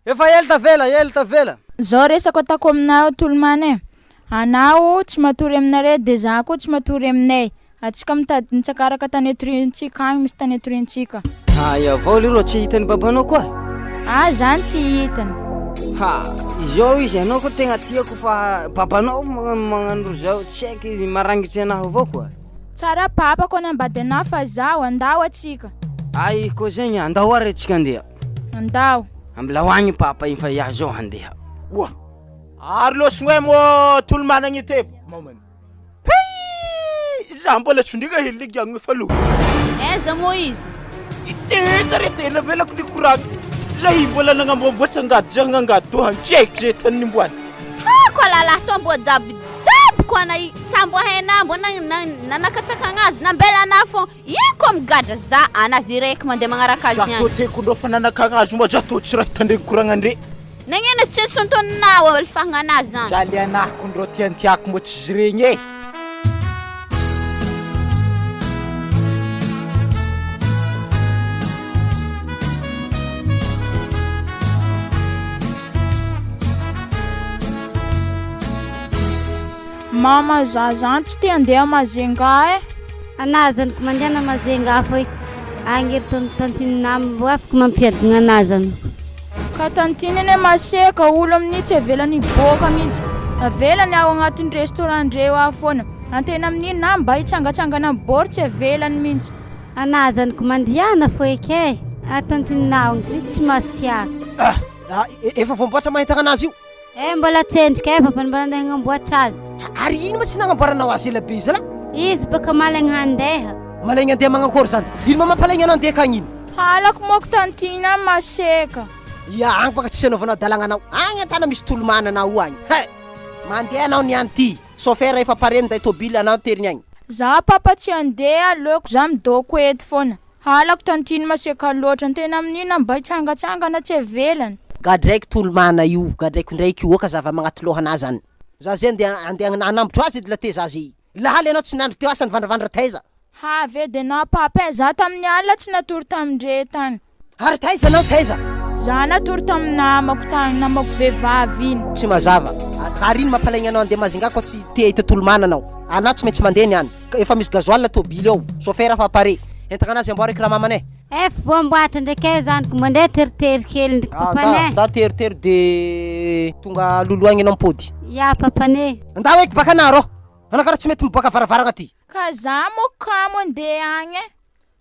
Efa ela tavela, ela tavela. Zao resako ataoko aminao Tolomana e, anao tsy matory aminareo de za koa tsy matory aminay, atsika mitady mitsakaraka tany atoriantsika agny misy tany atoriantsika. Hay avao leroa tsy hitan'i babanao koa. Ah zany tsy hitany. Ha, izao izy anao koa tegna tiako fa babanao magnano zao tsy haiko marangitry anahy avao koa. Tsara papako hanambady anah fa zaho, andao atsika. Ay koa zegny andao ary atsika andeha. Andao. Ambilao agny papa igny fa iaho zao handeha. Oa! Ary lôsogno e mô tolomanagna ity e mamany. Payy! Za mbola sondriana hely ligiagna efa lofo. Aiza moa izy? Tena re tena avelako ny koragna. Zay mbola nagnamboamboatra angady zay hagnangady toa hany tsy haiko zay tany nimboany. Tako lalahy tô mbô dabodaboko ana i tsa mbô hainà mbô nanakatsakagna azy nambela anà fô io kô migadra za anazy raiky mandeha magnaraka azy Za ihany. tô tiako ndrô fa nanakagna azy moa za tô tsy raha tandregny koragna ndre. Nagnino tsy nisontoninao alifahagna anazy zany? Za le anahako ndrô tiantiako mbô tsy izy regny e. Mama za zany tsy te handeha Majunga e. Anah zanako mandehana Majunga fa agny ery tantine mbô afaka mampiadina anah zanako. Ka tantine anie masiaka, olo amin'io tsy avelany hiboaka mihitsy, avelany ao agnatin'ny restaurant ndreo ao foana, antena amin'io na mba hitsangatsangana amin'ny bord tsy avelany mihitsy. Anah zanako mandehana fô eky e, a tantine ao tsy tsy masiaka. Ah, efa voamboatra mahentana anazy io. Eh mbola tsy endrika eh papa mbola andeha hagnamboatra azy. Ary ino ma tsy nagnamboaranao azy ela be zalahy? Izy baka malaigna handeha. Malaigna andeha magnakôry zany? Ino ma mampalaigna anao andeha akagny iny? Halako moko tantine maseka. Ia agny baka tsisy anaovanao adalagna anao. Agny antana misy tolomana anao io agny. He! Mandeha anao niany ty. Chauffeur efa pare ninday tôbily anao teriny agny. Za papa tsy andeha aleoko za midôko eto foana. Halako tantine masiaka loatra ny tena amin'io na mba hitsangatsangana tsy avelany. Gadraiko tolomana io, gadraiko ndraiky io, oka zava magnaty lohana zany. Za zay andeha andeha hanambotro azy edy la teza azy. Lahaly anao tsy nandry teo asa nivandravandra taiza. Ha ve de na papa e, za tamin'ny alina tsy natory tamin-dre tany. Ary taiza anao taiza? Za natory tamin'ny namako tany, namako vehivavy iny. Tsy mazava. Ary ino mampalaigna anao andeha Majunga koa tsy te hahita tolomana anao. Anao tsy maintsy mandeha niany. Ka efa misy gasoil tôbily ao, chauffeur fa pare. Entagna anazy amboary eky ramamana e. Ef voamboatra ndraiky e zanako, mandeha teritery kely ndraiky papane. Ndao teritery de tonga loloha agny anao mipody. Ya papane. Ndao eky baka anah rô. Anah karaha tsy mety miboaka varavaragna aty. Ka za moa kamo andeha agny e.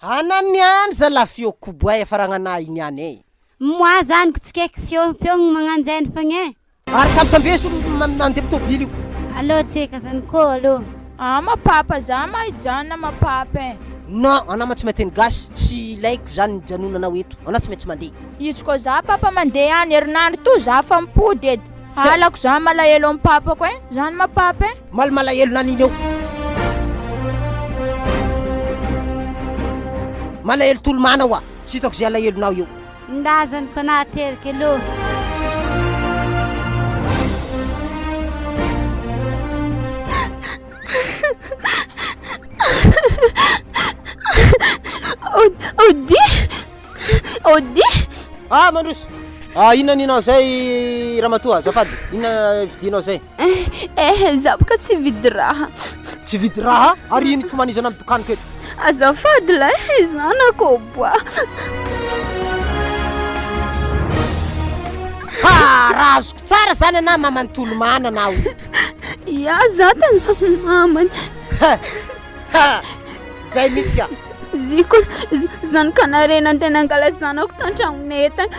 Ana niany zalah feo koboay afaragnanah iny niany e. Moi zanako tsy kaiky feo feogny magnanjeny fogna e. Ary tambitambezo mandeha am tôbily io. Allo tsika zany ko allo. Ah ma papa za ma hijanona ma papa eh. Non anah ma tsy mahay teny gasy tsy ilaiko zany mijanona anao eto anah tsy maintsy mandeha. Izy ko za papa mandeha any herinandro to za fa mipody edy. Halako za malahelo am papako eh zany ma papa eh. Mal malahelo nanino eo. Malahelo tolomana hoa tsy hitako ze alahelonao eo. Ndazany ko nahateraka aloha. Ody! Ody! Ah mandroso! Ah inona ninao zay ramatoa azafady? Inona vidinao zay? Eh, eh, za boka tsy vidy raha. Tsy vidy raha? Ary ino itomanizana amin'ny dokaniko eto? Azafady lahy, zanako boa. Ha, raha azoko tsara zany anah maman'i Tolomanana aho. Ya, za tena mamany. Ha, ha, zay mihitsy ka. Ziko zanakanarena andeha nangala zanako tantragnonay tany.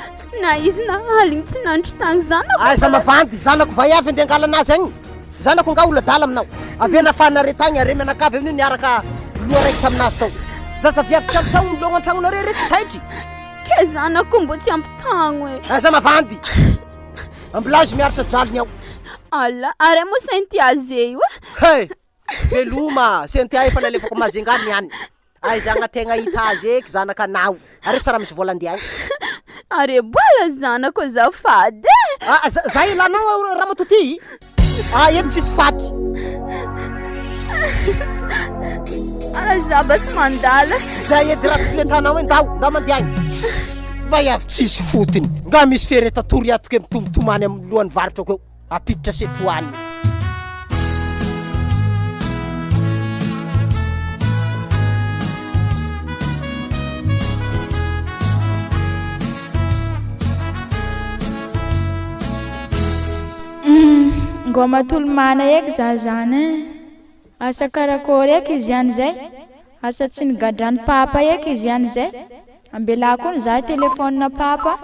Na izy na aligny tsy nandry tagny zanako. Aiza mavandy, zanako vaiavy andeha angala anazy agny. Zanako angaha olo adala aminao. Avy eo nafahanareo tagny are mianakavy amin'io niaraka loha raiky taminazy tao. Zaza viavy tsy ampy tagno milôgno an-tragnonareo re tsy taitry. Ke zanako mbô tsy ampy tagno e. Aiza mavandy. Ambilazy miaritra jaliny ao. Allah, ary moa Cynthia ze io a. Hey! Veloma, Cynthia efa nalefako Majunga niany. Aizagna tegna hita azy eky zanakanao. Are tsy raha misy vola andeha agny. Are bola zanako azafady e. Ah, za, za ilanao ramatoa ty? Ah, eto tsisy faty. Ah, za mba tsy mandala. Zay edy raha tokony atanao e, ndao, ndao mandeha agny. Vaiavy tsisy fotony. Nga misy fereta-tory ato ke mitomtomany amin'ny lohan'ny varotra ko eo. Ampiditra setoany. Ngôma tolomana eky za zany eh. Asa karakôry eky izy any zay? Asa tsy nigadran'i papa eky izy any zay? Ambelà koa nizaha téléphone papa.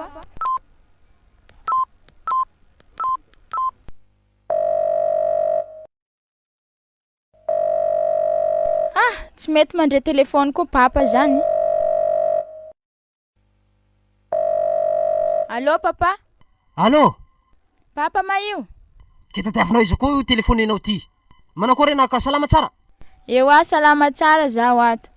Ah! Tsy mety mandre téléphone koa papa zany. Allô papa. Allô. Papa ma io? Ke tadiavinao iza koa io telefonenao ty? Manakory anaka, salama tsara? Ewa salama tsara zaho ato.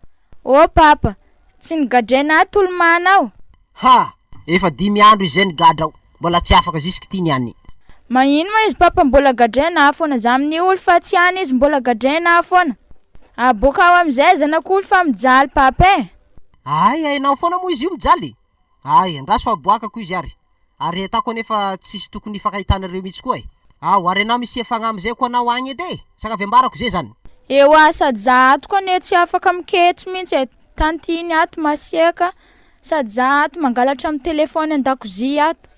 Oh papa, tsy nigadraina ato tolomana aho. Ha! Efa dimy andro izy zay nigadra ao, mbola tsy afaka jusque ty niany. Magnino ma izy papa mbola gadraina aho foana za amin'ny olo fa tsy any izy mbola gadraina aho foana. Aboakao amizay zanak'olo fa mijaly papa eh. Hay, hainao foana moa izy io mijaly? Hay, andraso fa aboakako izy ary. Ary ataoko anefa tsisy tokony hifankahitanareo mihitsy koa e. Ao, ary anao misia fagnahy amizay koa anao agny edy e! Sakavy ambarako ze zany. Ewa sady za ato koa anie tsy afaka miketso mintsy e, tantine ato masiaka sady za ato mangalatra am telephone andakozia ato.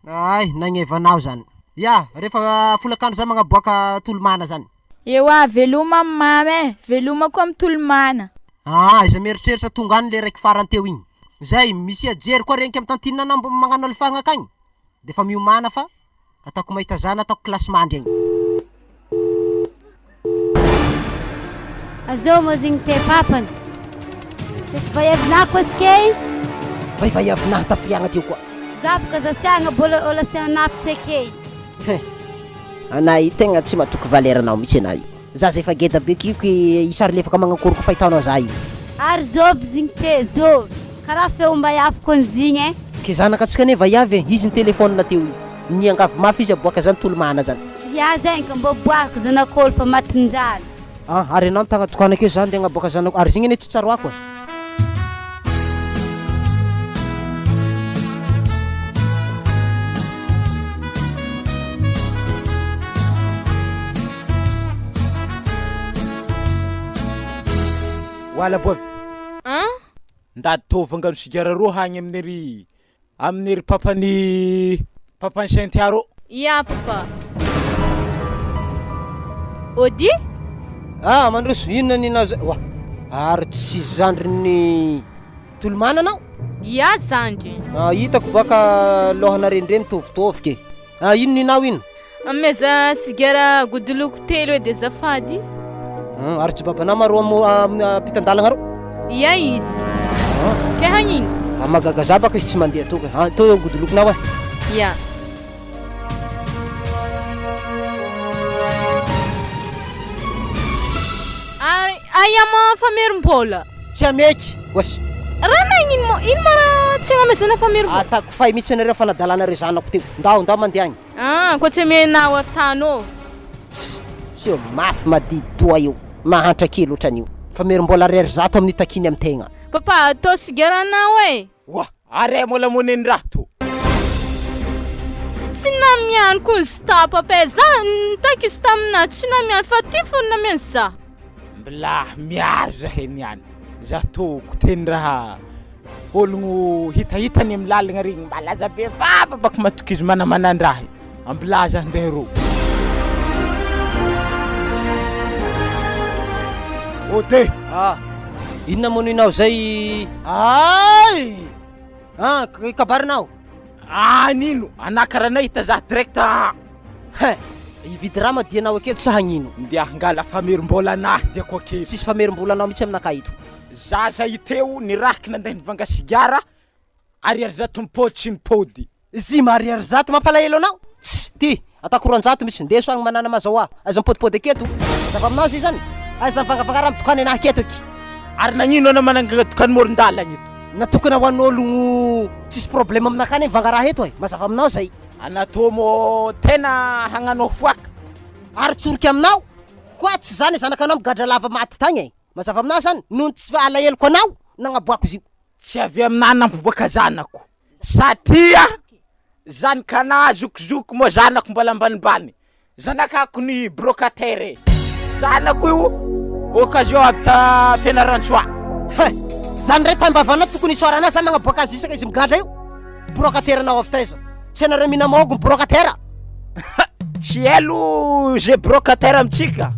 Hay, nagneva anao zany. Ya, refa folakandro za magnaboaka tolomana zany. Ewa, veloma am mamy e, veloma koa am tolomana. Aa, aiza mieritreritra tonga any le raiky farany teo igny. Zay, misia jery koa regniky am tantine anao mbo magnano alifagna akagny. Defa miomàna fa ataoko mahita zana ataoko kilasy mandry agny. Azao moa zegny te papany. Tsy vaiavinah koa skey. Vaivaiavinah tafiriagna teo koa. Za boka zasiagna bola olo asiagnah tsy akey. Hein! Anah io tegna tsy matoky valeur anao mihitsy anah io. Zaza efa geda be kiko isary lefaka magnakory ko fahitanao za io. Ary zôvy zigny te zôvy? Karaha feom-baiavy kony zigny eh. Ke zanaka antsika anie vaiavy e, izy nitelephone teo io. Niangavy mafy izy aboaka zany tolomana zany. Ia zegny ka mbô boahako zanak'ôlo fa matin-jaly. Ah, ary enao mitagna tokana akeo za ndeha agnaboaka zanako, ary zigny anie tsy tsaroako e. Oala boavy. An? Ndaty tô vangano sigara rô hagny amin'ny ry amin'ny ry papan'i papan'i Cynthia rô. Ia papa. Ody? Ah mandroso, inona ny naza oa ary tsy zandrin'ny Tolomana anao? Ia zandry. Ah hitako baka lohanareo ndray mitovitovy ke. Ah ino ninao ino? Ameza sigara godiloko telo edy azafady. Ah, ary tsy babanao ma rô amo ampitan-dalagna rô? Ia izy. Ah. Ke hagnino? Ah mahagaga za baka izy tsy mandeha tô ka. Ah tô godiloko-nao eh. Ia. Aia ma famerim-bola? Tsy ameky, oas. Raha nagnino ma, ino ma raha tsy agnamezana famerim-bola? Ataoko fay mihitsy anareo fanadalanareo zanako teo. Ndao, ndao mandeha agny. Ah, koa tsy amenao ary tany ô. Seho mafy madidoha io, mahantra kely otran'io. Famerim-bola ariary zato amin'ny takiany amin'ny tegna. Papa, atao sigaranao e. Oa! Are mbola moneny raha to. Tsy namiany koa ny sta papa e, za nitaky izy taminah tsy namiany fa ty fo namiany za. Mbola miaro zahay niany, za toko teny raha ologno hitahitany amy lalagna regny malaza be vava baka matoky izy manamanandraha ambilaza handeha rô. Ode! Ah! Inona moa no inao zay? Ay! Ah, kabarinao? Ah, nino? Anakaranay hita za direct ah! Hein! Hividy raha ma dianao aketo sa hagnino? Ndeha hangala famerim-bola anahy diako aketo. Tsisy famerim-bola anao mihitsy aminakahy eto. Zaza iteo niraky nandeha nivanga sigara, ariary zato nipody tsy nipody. Zima ariary zato mampalahelo anao? Tss! Ty! Ataoko 200 misy ndeso agny manana mazahoa. Aiza mipodipody aketo? Mazava aminao zay zany? Aiza mivangavanga raha midokany anahy aketo eky? Ary nagnino anao manangana dokany moron-dalagna eto? Natokana ho an'ologno tsisy problème aminakahy anie mivanga raha eto e! Mazava aminao zay. Anatô mô tena hagnano foaka. Ary tsoriko aminao koa tsy zany zanakanao migadra lava maty tagny e! Mazava aminao zany? Noho ny tsy alaheloko anao nagnaboako izy io. Tsy avy aminah nampiboaka zanako satria zanakanah zokizoky moa zanako mbola ambanimbany, zanakako ny brocataire e, zanako io occasion avy ta Fianarantsoa. He! Zany ndray taimbavanao tokony hisaorana za magnaboaka azy isaka izy migadra io? Brocataire nao avy taiza? Tsy anareo minamaogo ny brocataire? Tsy elo ze brocataire amintsika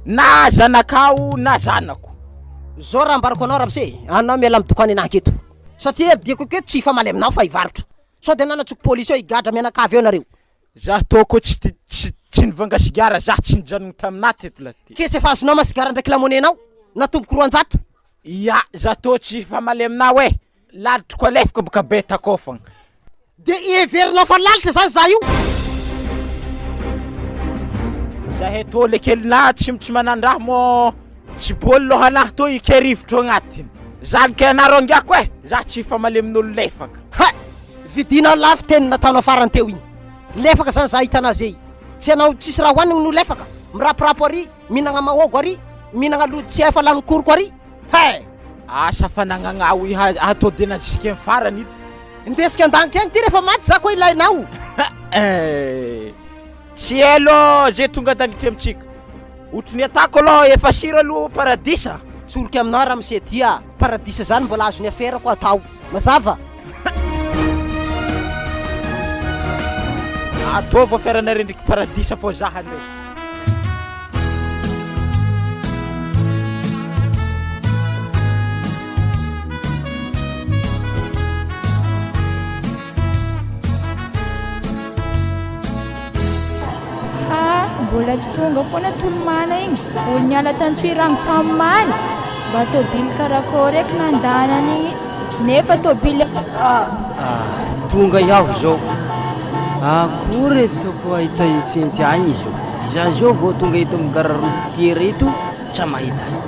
na zanakao na zanako. Zao raha ambarako anao ramose e, anao miala am dokany anah aketo satria diako aketo tsy hifamaly aminao fa hivarotra, sao de anah natsoko polisy eo higadra mianakavy eo nareo. Zah tô ko tsy tsy tsy nivanga sigara zah tsy nijanogno taminah teto la ty. Ke tsy efa azonao ma sigara ndraiky lamonenao natomboko 200. Ya zah tô tsy hifamaly aminao eh, lalitriko alefako boka betako ao fogna. De heverinao fa lalitra zany za io? Zahay tô le kelinah tsy tsy manandraha mô tsy bôly lohanah tô ike rivotro agnatiny. Zany ke anareo ngiako eh, zah tsy hifamaly amin'olo lefaka. Hay! Vidinao lafo teny nataonao farany teo igny. Lefaka zany za hitanà zey. Tsy anao tsisy raha hoanigny no lefaka. Miraporàpo ary, mihinagna mahôgo ary, mihinagna lojy tsy hay fa lany koroko ary. Hay! Asa fanagnagna i hatao dena jusqu'à farany ito. Indesiko an-danitra agny ty rehefa maty za koa ilainao. Eh, tsy elo ze tonga an-danitra amintsika. Ohatry ny atako aloha efa sira aloha paradisa. Tsoriko aminao ramose ty a, paradisa zany mbola azon'ny aferako atao. Mazava? Ataovy aferanareo ndriky paradisa fô za handeha. Ha, mbola tsy tonga foana Tolomana igny. Olo niala tantsoiragno tamin'ny Mba tôbily karakôry eky nandanany igny nefa tôbily. Ah, ah, tonga iaho zao. Akory ataoko ahita intsenty agny izao. Izaho zao vao tonga eto amin'ny gara routière eto, tsy mahita azy.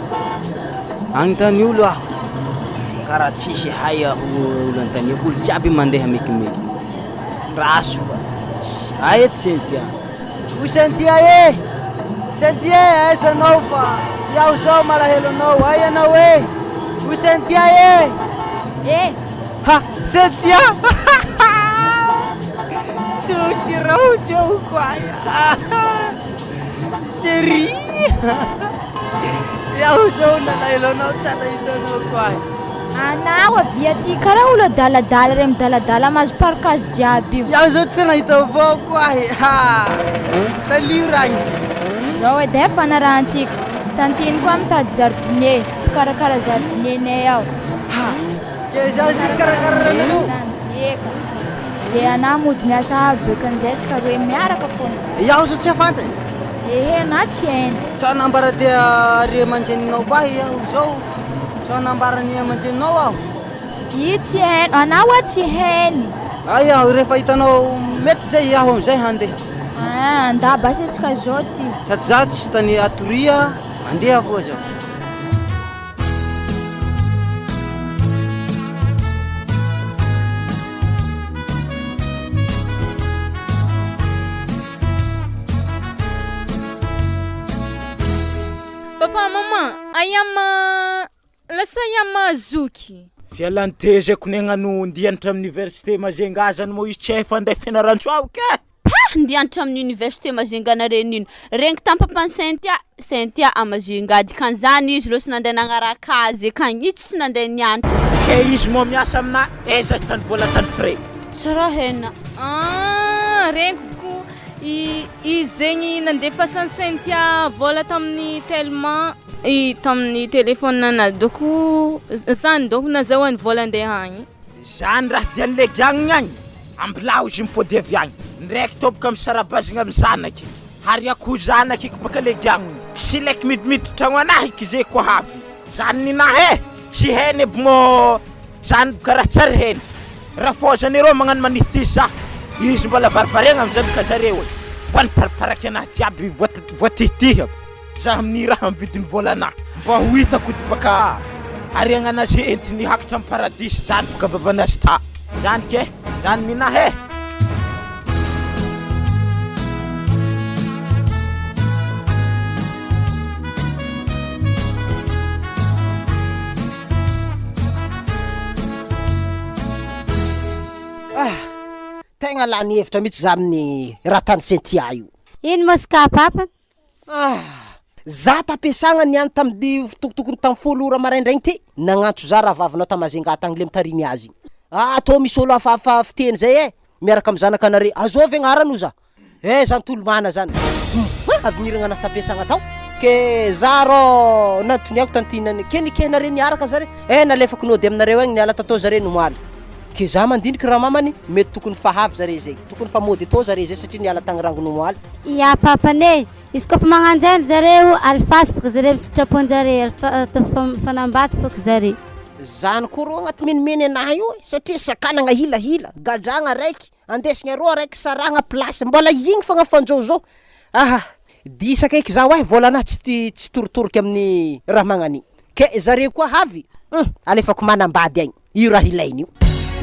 Agnontany olo aho, karaha tsisy hay aho olo anontaniako, olo jiaby mandeha mekimeky. Raso fa tsy hay eto Cynthia. O Cynthia e! Cynthia e, aiza anao fa iaho zao malahelo anao, aiza anao e! O Cynthia e! E! Ha! Cynthia! Toky raotsy aho koay! Chérie! Iaho zao nalahelo anao tsy nahita anao koay. Anao avia aty karaha olo adaladala regny midaladala mahazo parkage jiaby io. Iaho zao tsy nahita avao koay. Ha! Talio ragnitry. Zao edy e fanarahantsika. Tantine koa mitady jardinier, mpikarakara jardinier-nay ao. Ha! Ke zaho sy hikarakara anareo? Eka. Dia anah mody miasa aby beka amizay tsika roe miaraka foana. Iaho zao tsy fantany. Ehe anah tsy hainy. Sao nambara te ry aman-dreninao koa ahy iaho zao. Sao nambara ny aman-dreninao aho. I tsy hainy, anah hoa tsy hainy. Ay aho rehefa hitanao mety zay iaho amizay handeha. Ah, andà basy antsika zao ty. Sady zaho tsisy tany hatoria, mandeha avoa zaho. Papa, maman, aia ma lasa aia ma zoky? Fialan-tezako negnano ndianatra amin'ny université Majunga zany moa izy tsy hay fa andeha Fianarantsoa aho ke! Pah! Ndianatra amin'ny université Majunga nareo nino? Regny tampapan'i Cynthia, Cynthia à Majunga, dikan'izany izy lô tsy nandeha nagnaraka azy akagny, izy tsy nandeha nianatra. Ke izy moa miasa amina aiza tany vola tany frais? Tsy raha hena. Ah! Regniko ko i izy zegny nandefasan'i Cynthia vôla tamin'ny Telma, i tamin'ny téléphone anazy dônko zany dônko nazahoany vôla andeha agny. Zany raha dian'i Legiagny agny, ambilao izy mipody avy agny, ndraiky toboka misarabazigna amy zanaky, ary akoho zanaky eky baka Legiagny, tsy ilaiky midimiditra tragno anahy eky zay koa avy, zany ninahy e, tsy hainy aby mô zany boka raha tsary hainy, rafozany arô magnano manity za. Izy mbola varivariagna amizany ka zareo e. Mba nipariparaky anahy jiaby voatihitihy aby. Za amin'ny raha amin'ny vidin'ny vôlanà. Mba ho hitako ody baka ariagnanazy entiny hakatra amin'ny paradisa zany baka vavanazy ta. Zany ke, zany ninahy e. Ah! Tegna lany hevitra mihitsy za amin'ny raha tany Cynthia io. Ino moa ska papa? Ah! Za tam-piasagna niany tamin'ny tokotokony tamin'ny folo ora maraindraigny ty, nagnantso za rahavavinao ta Majunga tagny le mitarimy azy igny. Ah! Tô misy ôlo hafahafa fiteny zay eh, miaraka amy zanakanare, azôvy agnarany oza? Eh zany tolomana zany hum avenir gnanahy tampiasagna tao ke za rô nantoniako tantine ke nikenare niaraka zare eh nalefako nody aminareo agny niala tatao zare nomaly ke za mandiniky raha mamany mety tokony fa avy zare zay tokony fa mody atao zare zay satria niala tagny rangony omaly. Ya papane, izy koa fa magnanjeny zareo alifasy bôka zare amy sitrapon-jare alifa ataovy mifanambady fôko zare. Zany koa rô agnaty menimeny anahy io e satria sakanagna hilahila, gadragna raiky, Andesigna roa araiky sarahagna place mbola igny fogna fanjôzô aha disa akaiky zaho eh vôlanahy tsy tsy torotoroky amin'ny raha magnan'igny ke zare koa havy hum alefako manambady agny io raha ilainy io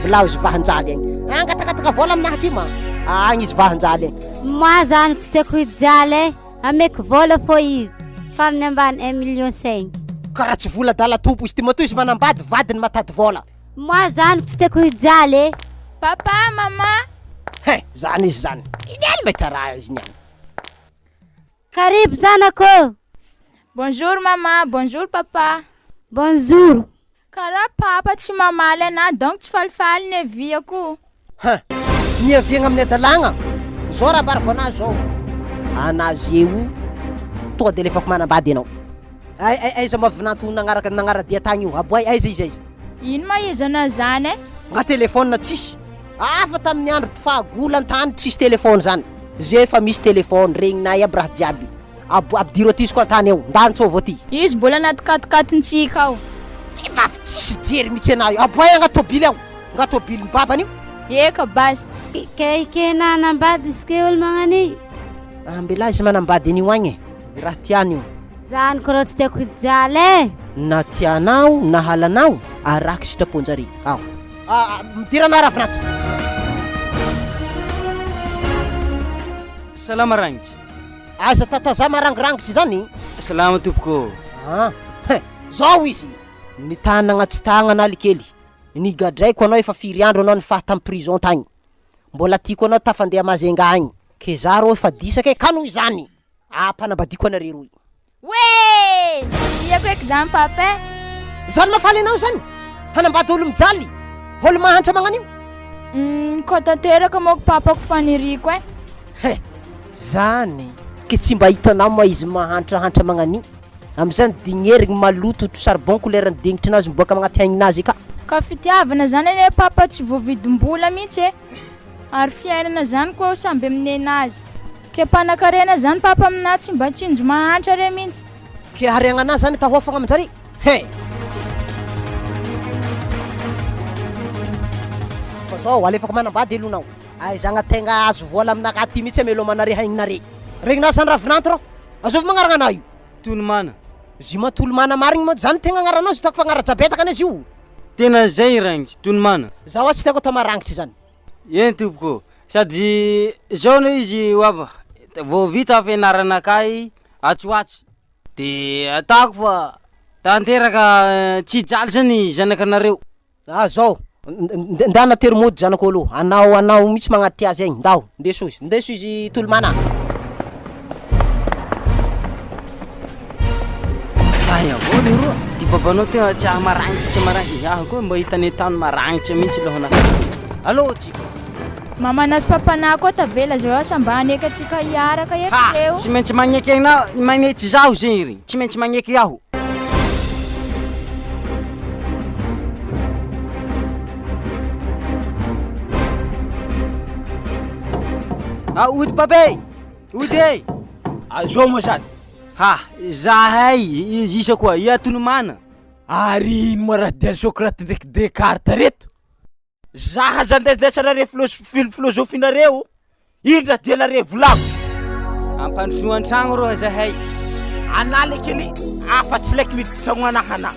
mbilao izy vahanjaly agny angatakataka vôla aminahy aty ma agny izy vahanjaly agny. Moi zany tsy tiako hijaly eh, ameko vôla fô izy, farany ambany un million cinq. Karaha tsy vola adala tompo izy ty matoa izy manambady vadiny matady vôla. Moi zany tsy tiako hijaly e. Papa, maman. He, zany izy zany. Iny mahita raha izy niany. Karibo zanako ô. Bonjour maman, bonjour papa. Bonjour. Karaha papa tsy mamaly anah donc tsy falifaly niaviako. Hein! Niaviagna amin'ny adalagna? Zao raha ambarako anah zao, anah zeo tonga de alefako manambady anao. Ay ay aiza ma vinanto nagnaraka nagnara-dia tagny io? Aboay aiza izy aiza? Ino ma izy anah zany e? Nga téléphone tsisy? Hafa tamin'ny andro fahagola an-tany tsisy téléphone zany. Zay efa misy téléphone, regninay aby raha jiaby. Abo ampidiro aty izy koa an-tany ao, ndany tsôvy aty. Izy mbola anaty katikatin-tsika ao. Vehivavy tsisy jery mihitsy anah io. Aboay anga tôbily ao. Nga tôbilin'i babany io. Eka basy. Ke ekena hanambady izy ke olo magnan'io? Ambela izy manambady an'io agny e. Raha tiany io. Zany ko rô tsy tiako hijaly e. Na tianao na halanao, araky sitrapon-jare. Ao. Midira anah Ravinato. Salama ragnitry. Aiza tataza marangirangitry zany? Salama tompoko ô. Ah, hein, zao izy, ny tanagna tsy tagnana aly kely, nigadraiko anao efa firy andro anao nifaha tam prison tagny, mbola tiako anao tafandeha Majunga agny, ke za rô efa disaka e, ka noho izany, ampanambadiako anareo roy. Oee! Tiako eky zany papa eh! Zany mahafaly anao zany? Hanambady olo mijaly, olo mahantra magnan'io? Humm, koa tanteraka manko papako faniriako eh! Hein! Zany ke tsy mba hitanao ma izy mahantrahantra magnan'io? Amizany dignerigny maloto ohatry charbon couleur ny degnitrinazy miboaka agnaty aigninazy aka. Ka fitiavana zany anie papa tsy voavidim-bola mihitsy e! Ary fiainana zany koa samby amin'ny nenazy. Ke mpanakarena zany papa aminah tsy mba tsinjo mahantra re mintsy. Ke hariagnanah zany tahoafagna aminjare? Hein! Fa zao alefako manambady elonao. Aizagna tegna azo vola aminakahy ty mitsy amelomana re haignina re. Regninahy zany ravinanto rô. Azovy magnaragna anah io. Tolomana. Zima tolomana marigny mantsy zany tegna agnaranao izy hitako fa agnara-jabetaka anie izy io. Tena zay ragnitry Tolomana. Zaho tsy tiako atao marangitry zany. Eny tompoko ô. Sady zao anie izy ho ava, vao vita fianaranakahy atsy ho atsy de atako fa tanteraka tsy hijaly zany zanakanareo. Ah zao, ndana tery mody zanako aloha, anao anao mitsy magnatitry azy agny, ndao, ndeso izy, ndeso izy Tolomana a. Hay avao leroa, ty babanao tena tsy maragnitry tsy maragnitry, iaho koa mba hitany tany maragnitry mihitsy lohanakahy. Allo Jiko. Mamanà sy papanà koa tavela zao asa mba haneky antsika hiaraka eto Ha! reo. Tsy maintsy magneky anao, magneky zaho zegny ry, tsy maintsy magneky aho. Ah, ody pape! Ody e! Azao moa zany? Ha! Zahay, izy isa koa, i Atonomana. Ary ino moa raha dia Socrate ndraiky Descartes reto? Zaha aza ndesindesanareo filozofinareo Indra dia nare volako. Ampandrosoa an-tragno rô zahay. Anà le kely afa tsy laiky miditra tragno anah anà.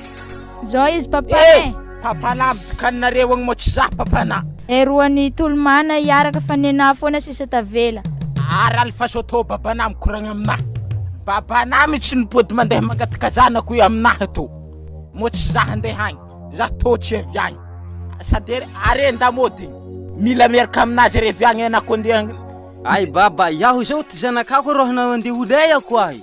Zao izy papa Eh! eh. Papanà midikaninareo agny moa tsy zah papanà. Eroan'i Tolomana hiaraka fa nenah foana sisa tavela. Ary alefaso atao babanà mikoragna aminah. Babanà mitsy nipody mandeha mangataka zanako io aminah tô. Moa tsy zah andeha agny. Za tô tsy avy agny. Sady are are-ndamôdy igny. Mila miaraka aminazy are avy agny anah ko andeha agny. Ay baba, iaho izao ty zanakako rô hanao andeha hody aiako ahy.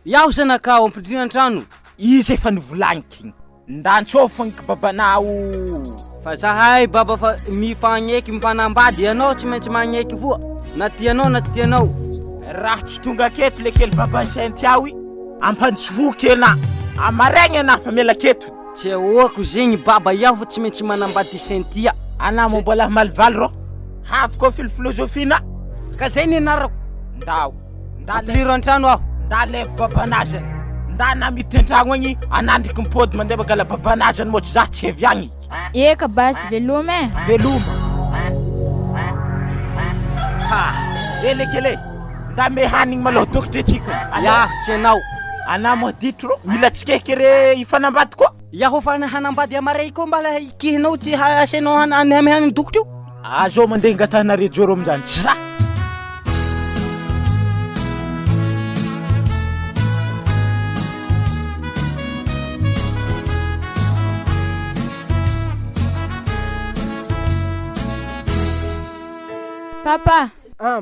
Iaho zanakao ampidino an-trano. Izy efa nivolagniko igny. Ndantsôfagniky babanao. Fa zahay baba fa mifagneky mifanambady ianao tsy maintsy magneky foa na tianao na tsy tianao. Raha tsy tonga aketo le kely baban'i Cynthia io, ampandrosoky anah. Amaregny anah fa miala aketo. Tsy ahoako zegny baba iaho fa tsy maintsy manambady Cynthia. Anah moa mbola hamalivaly rô. Havy koa filofilozofina. Ka zay nianarako. Ndao. Nda Ampiliro an-trano aho. Nda alevo babanazany. Nda na miditra an-tragno agny anah ndriky mipody mandeha mangala babanazany moa tsy zah tsy avy agny. Eka basy veloma e. Veloma. Ha. Ele kely e. Nda me hanigny malôha dôkotry antsika. Iaho tsy anao. Anah moa ditro rô. Mila tsikehike re hifanambady koa. Iaho fa hanambady amaray koa mbala kihinao tsy asainao handeha dôkotry io. Azao mandeha angatahanareo joro amin'izany tsy za. Papa. Ah,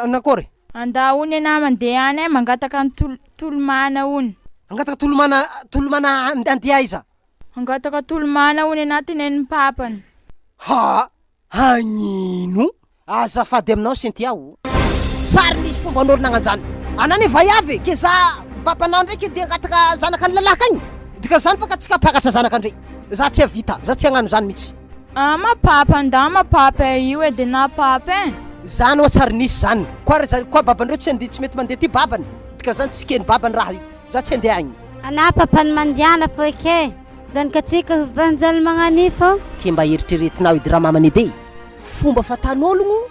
nakory? Andao hono ianah mandeha any eh, mangataka ny tolo- tolomana hono. Hangataka tolomana, tolomana andeha aiza? Hangataka tolomana hono ianah tenenin'ny papany. Ha! Hagnino? Azafady aminao Cynthia o! Tsary misy fomban'olo nagnanjany. Anah anie vaiavy e, ke za papanah ndraiky andeha hangataka zanaka ny lalahy kagny? Dikan'izany baka tsy kampakatra zanaka ndre. Za tsy havita, za tsy hagnano zany mitsy. Ah ma papa ndà ma papa io e de na papa e. Zany oa tsary nisy zany. Koa ry zany koa babandreo tsy andeha tsy mety mandeha ty babany. Dikan'izany tsy keny babany raha io. Za tsy andeha agny. Anah papany mandiana fo eke. Zanakatsika vanjaly magnan'io fô. Ke mba eritreretinao edy ramamany edy e! Fomba fatan'ologno,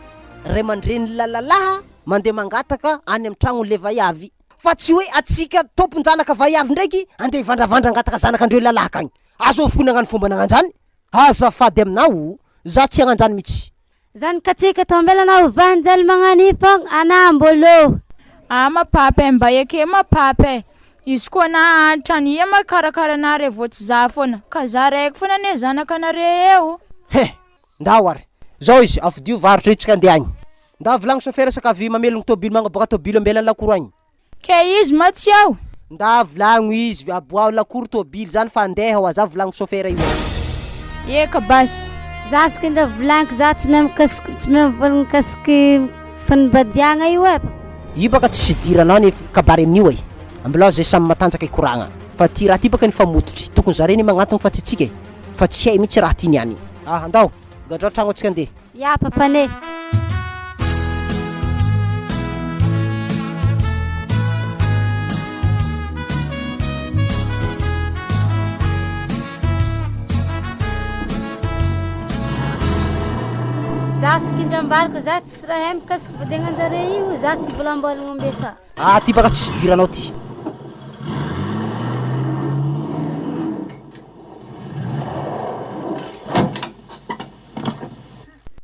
ray aman-dreny lalalaha mandeha mangataka any am tragnony le vaiavy. Fa tsy hoe atsika tompon-janaka vaiavy ndraiky andeha hivandravandra hangataka zanakandreo lalahy akagny. Azo avokoa nagnano fomba nagnanjany? Azafady aminao, za tsy hagnanjany mitsy. Zanakatsika tombelana ho vanjaly magnan'io fô anah mbôlô. Ah ma papa e, mba ekeo ma papa e! Izy koa na antra ania ma hikarakara anare vao tsy za foana, ka za raiky foana anie zanakanare eo. He! Ndao ary. Zao izy, afidio varotra io tsika andeha agny. Ndao vilagno chauffeur sakavy mamelogno tôbily magnaboaka tôbily ambelany lakoro agny. Ke izy ma tsy ao? Nda volagno izy, aboaho lakoro tôbily zany fa andeha hoa, za volagno chauffeur io. Eka basy. Za sikindra volagniko za tsy mahay mikasiky tsy mahay mivolagna mikasiky fanambadiagna io e. Io baka tsisy idiranao ny kabary amin'io e! Ambilao zay samy matanjaka hikoragna fa ty raha ty baka nifamototry, tokony zare anie magnantogno fa tsy tsika e! Fa tsy hay mitsy raha ty niany. Ah andao, gadrao tragno atsika andeha. Ya papane. Za sikindrambariko za tsisy raha hay mikasiky vadiagnanjare io za tsy volamboalagna omby aka. Ah ty baka tsisy idiranao ty.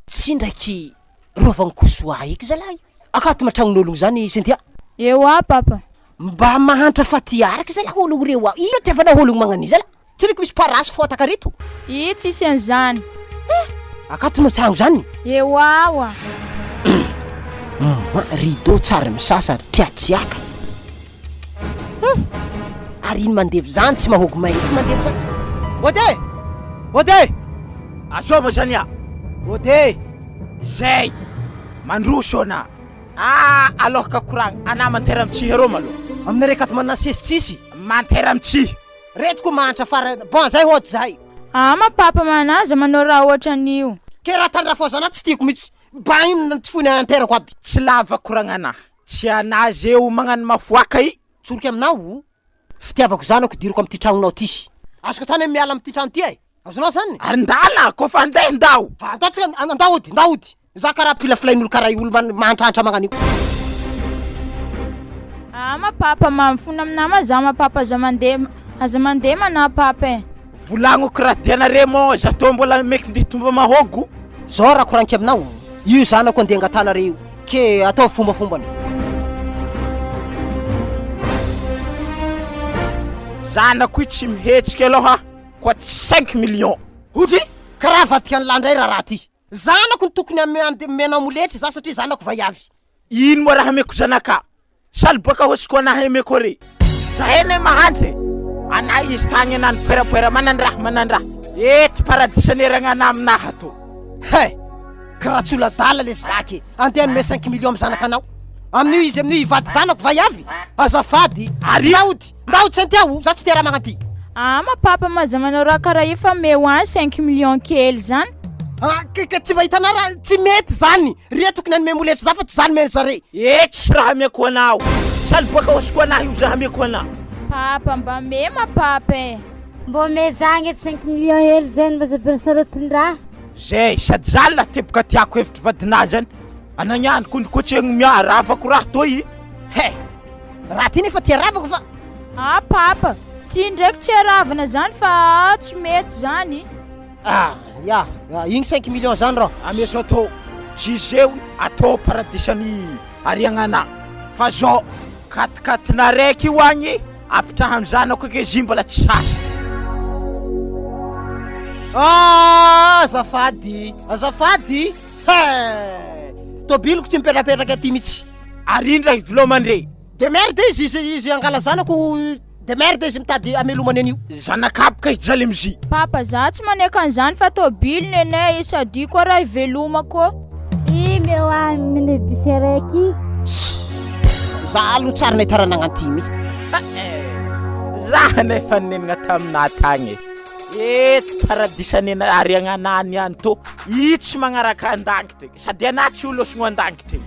Tsy ndraiky rovan'i Kosoa eky zalahy. Akato ma tragnon'ologno zany Cynthia. Ewa papa. Mba mahantra faty araky zalahy ologno reo a. Ino itiavanao ologno magnan'io zalahy? Tsy reko misy parasy fotaka reto. Ii tsisy an'izany. Eh! Akato ma tragno zany. Ewa oa. Hum, rideau tsary misasa ry triatriaka. Hum! Ary iny mandevy zany tsy mahogo mahery mandevy zany. Ode! Ode! Azova zany a! Ode! Zay! Mandroso ana! Ah! Aloha koragna, ana mantera mitsihy arô malôha. Aminareo akato manana sesy tsisy. Mantera mitsihy. Reto ko mahantra farany. Bon zay hody zahay. Ah ma papa manaza manao raha ohatran'io. Ke raha tany rafoazana tsy tiako mitsy. Ba ino tsy foiny anterako aby. Tsy lava koragna ana. Tsy ana zeo magnano mafoaka i. Tsoroky aminao o! Fitiavako zanako idirako amin'ity tragnonao ty. Azoko atao anie miala amin'ity trano ty e! Azonao zany? Ary ndala, kôfa andeha ndao. Andao tsika, andao hody, ndao hody. Za karaha mpilafilain'olo karaha io olo mahantrahantra magnano io. Ah ma papa ma mifona aminah ma za ma papa aza mandeha aza mandeha manah papa eh. Volagno kiraha dianare moa za tô mbola meky ndeha tomba mahôgo. Zao raha koragniko aminao, io zanako andeha angatanare io, ke ataovy fombafombany. Zanako io tsy mihetsika aloha koa tsy cinq millions. Odry! Karaha avadika an'lah ndray raharaha ty. Zanako no tokony amenao moletry za satria zanako vaiavy. Ino moa raha ameko zanaka? Saly boaka hosiko anahy ameko re. Zahay anie mahantra e. Anay izy tagny anany poerapoera manandraha manandraha. Etsy paradisa nieragna aminahy ato. He! Karaha tsy olo adala lesy zaka e. Andeha hanome cinq millions am zanakanao. Amin'io izy amin'io hivady zanako vaiavy? Azafady. Ary. Ndaody! Ndaody Cynthia o! Za tsy tia raha magnanty. Ah ma papa ma aza manao raha karaha io fa omeo ahy cinq millions kely zany. Ah ka ka tsy mahita anah raha tsy mety zany! Ry tokony hanome moletra za fa tsy za nomena zare. Eh tsisy raha ameko anao. Saly boaka hosiko anahy io za ameko anah. Papa mba mema papa eh. Mbô mezahagna edy cinq millions hely zay mba aza be sarotin-draha. Zay sady za lah teboka tiako hevitry vadinah zany anagnano kondrokotsegny miaravako raha toy. He! Raha ty nefa tia ravako fa. Ah papa, ty ndraiky tsy aravana zany fa tsy mety zany. Ah ya, igny cinq millions zany rô. Amezo atô, tsy zeo atô paradisany ariagnana fa zao katikatina raiky io agny apitraha am zanako ake izy mbola tsy sasa. Ah azafady, azafady he! Tôbiliko tsy mipetrapetraka aty mitsy. Ary indra i vilomandre. De merde izy izy izy angala zanako de merde izy mitady hamelomany an'io. Zanak'aboka hijaly am'zy. Papa za tsy manaiky an'izany fa tôbily nenay e sady io koa raha ivelomako ô. I meo ahy minibus araiky i. Tss! Za aloha tsary nahita raha nagnanty mihitsy. Za nefa nenina taminah tagny e. Eto paradisa nena ary agnanah niany tô. Io tsy magnaraka an-dangitra e. Sady anah tsy ho lôsogno an-dangitra e.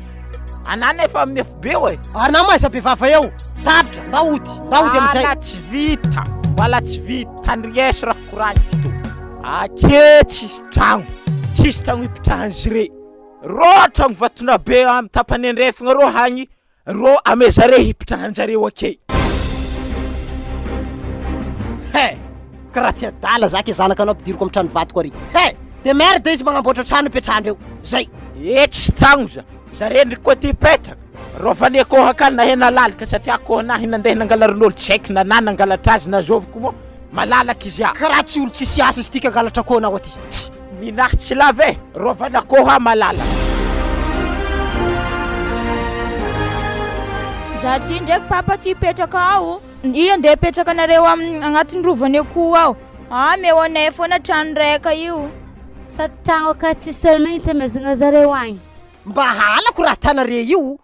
Anah nefa amin'ny afobe e. Anah ma aiza be vava eo. Tapitra, ndao hody, ndao hody amizay. Mbala tsy vita, mbala tsy vita. Tandrigneso raha koragniko tô. Ake tsisy tragno, tsisy tragno ipitrahan'zire. Rô tragno vatonabe amy tapany andrefagna rô hagny Rô ame zare hipitrahan-jareo ake. He! Ka raha tsy adala za ke zanaka anao ampidiriko am trano vadiko ary. He! De merde izy magnamboatra trano ipetrahandreo. Zay. Eh tsy tragno za, zare ndriky koa ty hipetraka, rôvane akôho akany nahay nalalaka satria akôho nahy nandeha nangalarin'olo tsy haiko na na nangalatra azy na zôvy ko moa malalaka izy a. Ka raha tsy olo tsisy asa izy ty ka hangalatra akôho anao aty. Tsy. Ninahy tsy lava e! Rovan'akoho aho malala. Za ty ndraiky papa tsy hipetraka ao. I andeha hipetraka anareo am agnatin'ny rovan'ny akoho ao. Ameo anay foana trano raika io. Sady tragno akany tsisy olo mihitsy amezagna zareo agny. Mba halako raha tanare io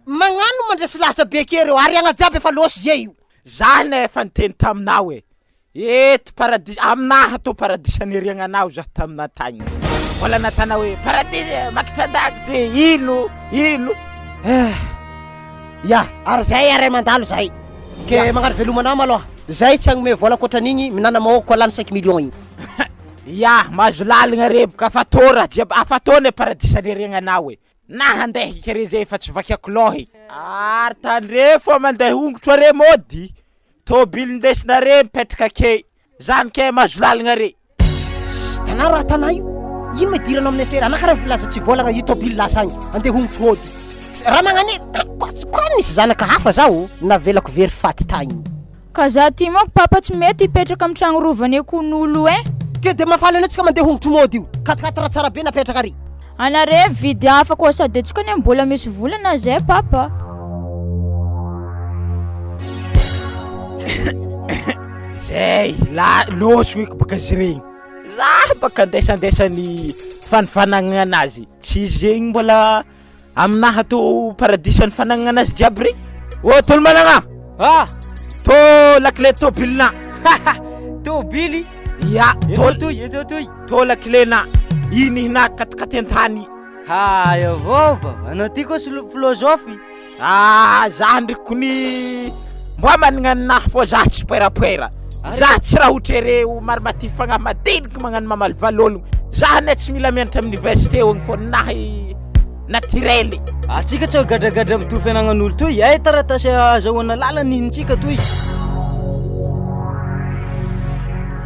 magnano mandresy lahatra be ke reo ary agna jiaby efa lôsy ze io. Za nefa niteny taminao e! Eto paradisa, aminahy atao paradisa niriagnanao zaho taminah tagny. Mbola natanao hoe paradisa makitra an-dangitra e, ino, ino. Eh, ya, ary zay ary mandalo zahay. Ke magnano veloma anah malôha. Zay tsy hagnome vôla ankoatran'igny, minana mahôgo koa lany cinq millions igny. Ya, mahazo lalagna reboka, afa tô raha jiaby, afa tô ne paradisa niriagnanao e. Na handeha eky re zay efa tsy vakiako lôha e. Ary tandremo fa mandeha hongotro are mody. Tôbily ndesinare mipetraka ake zany ke mahazo lalagna re. Sss tanà raha tanà io, ino ma idiranao amin'ny afera, anà karaha milaza tsy vôlagna io tôbily lasa agny, andeha hongotro hody, raha magnane koa koa nisy zanaka hafa zaho navelako very faty tagny. Ka za ty manko papa tsy mety hipetraka am tragno rovany akon'olo eh. Ke de mahafaly anay tsika mandeha hongotro mody io, quatre quatre tsara be napetraka ary. Anare mividy hafa koa sady antsika anie mbola misy vola na zay papa. Zay la lôsoko eky baka izy regny, za baka andesandesan'ny fanifanagnana anazy, tsy zegny mbola aminahy atao paradisan'ny fanagnana anazy jiaby regny. Ô tolomanagna! Ah! Tô lakile tôbilinà! Tôbily? Ya, Eto toy, eto toy. Tô lakile-nà, inihinà katikatin-tany. Hay avao ba, anao ty koa solo- filôzôfy. Ah, za ndreky kony mba managna ninahy fô za tsy poerapoera. Za tsy raha hotrereo marimaty fagnahy madiniky magnano mamalivaly ologno. Za anie tsy mila mianatra amin'ny université ogny fô nahy naturel. Atsika tsy gadragadra mitovy fianagnan'olo toy, ay taratasy azahoana lalana nintsika toy.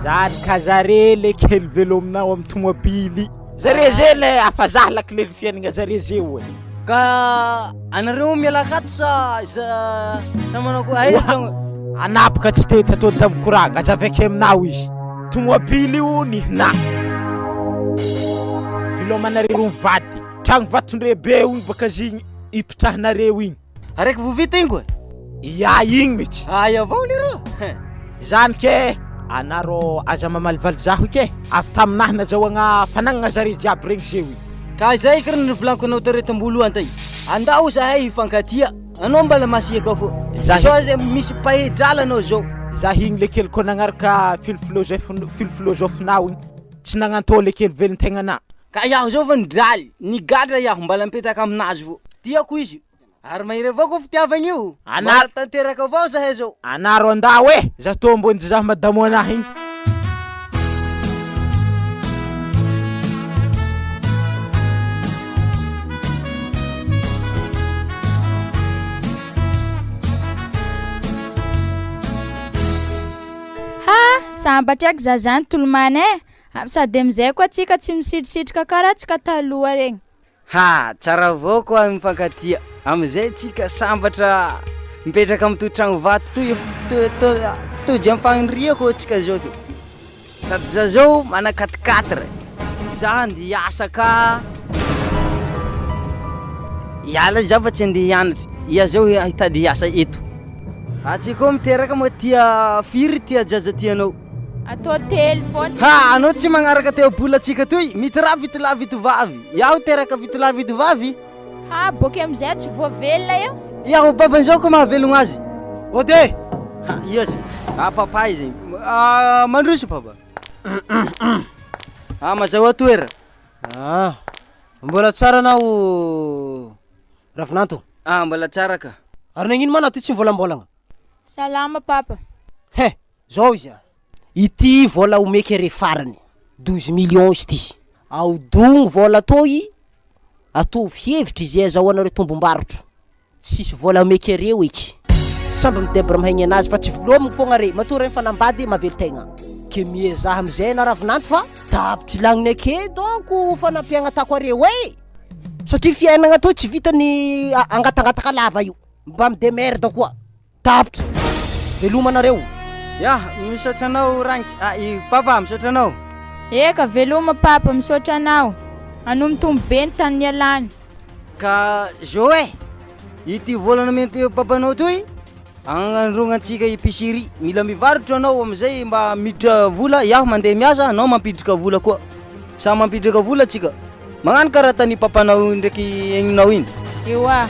Zany ka zare le kely velominao amin'ny tomobily. Zare ze le afa zah lakile ny fiainagna zare ze oe. Ka anareo miala akato sa sa sa manao ko aiza tragno? Anapaka tsy te tatao tamiko raha azavaiko aminao izy. Tomobily io nihina. Velomanareo mivady. Tragno vatondrebe io baka zigny ipitrahanareo igny. Araiky vao vita igny koa? Ya igny mitsy. Ay avao leroa. Zany ke anaro aza mamalivaly zaho ke avy taminahy nazahoagna fanagnana zare jiaby regny zeo i. Ka zay kry nivolaniko anao tary tamboalohany tay. Andao zahay hifankatia. Anao mbala masiaka fô. Za Sao aza misy pahedrala anao zao. Za igny le kely koa nagnaraka filofilozôfinao igny tsy nagnantô le kely velon-tegnanà. Ka iaho zao fa nidraly, nigadra iaho mbala mipetaka aminazy fô. Tiako izy. Ary mahery avao koa fitiavagna io. Ana- Mbola tanteraka avao zahay zao. Anaro andao e! Za tô mbô nizaha madamo anahy igny. Ha! Sambatra eky za zany tolomana e! Sady amizay koa tsika tsy misitrisitrika karaha tsika taloha regny. Ha! Tsara avao koa mifankatia, amizay tsika sambatra mipetraka am toy tragno vato toy to- tody am fagniriako tsika zao ty, sady za zao mana quatre quatre, za andeha hiasa ka hiala za fa tsy andeha hianatra, iha zao hitady hiasa eto, atsika koa miteraka moa tia firy ty ajaja tianao? Atao telo foana. Ha! Anao tsy magnaraka teo-bolantsika toy, mitiraha fitolahy fitovavy. Iaho teraka fitolahy fitovavy. Ha! Boky amizay tsy voavelona eo. Iaho baban'izao ko mahavelogno azy. Ode! Ha! Ia zay. Ah papa izay. Ah, mandroso papa. Ah, mazahoa toera. Ah, mbola tsara anao Ravinanto. Ah, mbola tsara ka. Ary nagnino ma anao ty tsy mivolambolagna? Salama papa. He! Zao izy a! Ity vola omeko are farany, 12 millions izy ty. Aodogno vola toy, ataovy hevitry izay azahoanareo tombom-barotra. Tsisy vola omeko areo eky. Samby midebra mahay anazy fa tsy velomigny fogna are, matoa re mifanambady mahavelon-tegna. Ke miezaha amizay anà ravinanto fa tapitry lagniny ake donc fanampiagna atako areo e! Satria fiainagna toy tsy vitan'ny angatangataka lava io, mba midemerde koa. Tapitra! Veloma nareo! Ya, misaotra anao ragnitry, ah i papa misaotra anao. Eka, veloma papa, misaotra anao. Anao mitombo be ny tany nialany. Ka zao eh, ity vola nomen'i papanao toy, agnandrognantsika épicerie, mila mivarotra anao amizay mba miditra vola, iaho mandeha miasa, anao mampiditra vola koa, samy mampiditra vola tsika. Magnano karaha tany papanao ndraiky egninao igny. Eoa.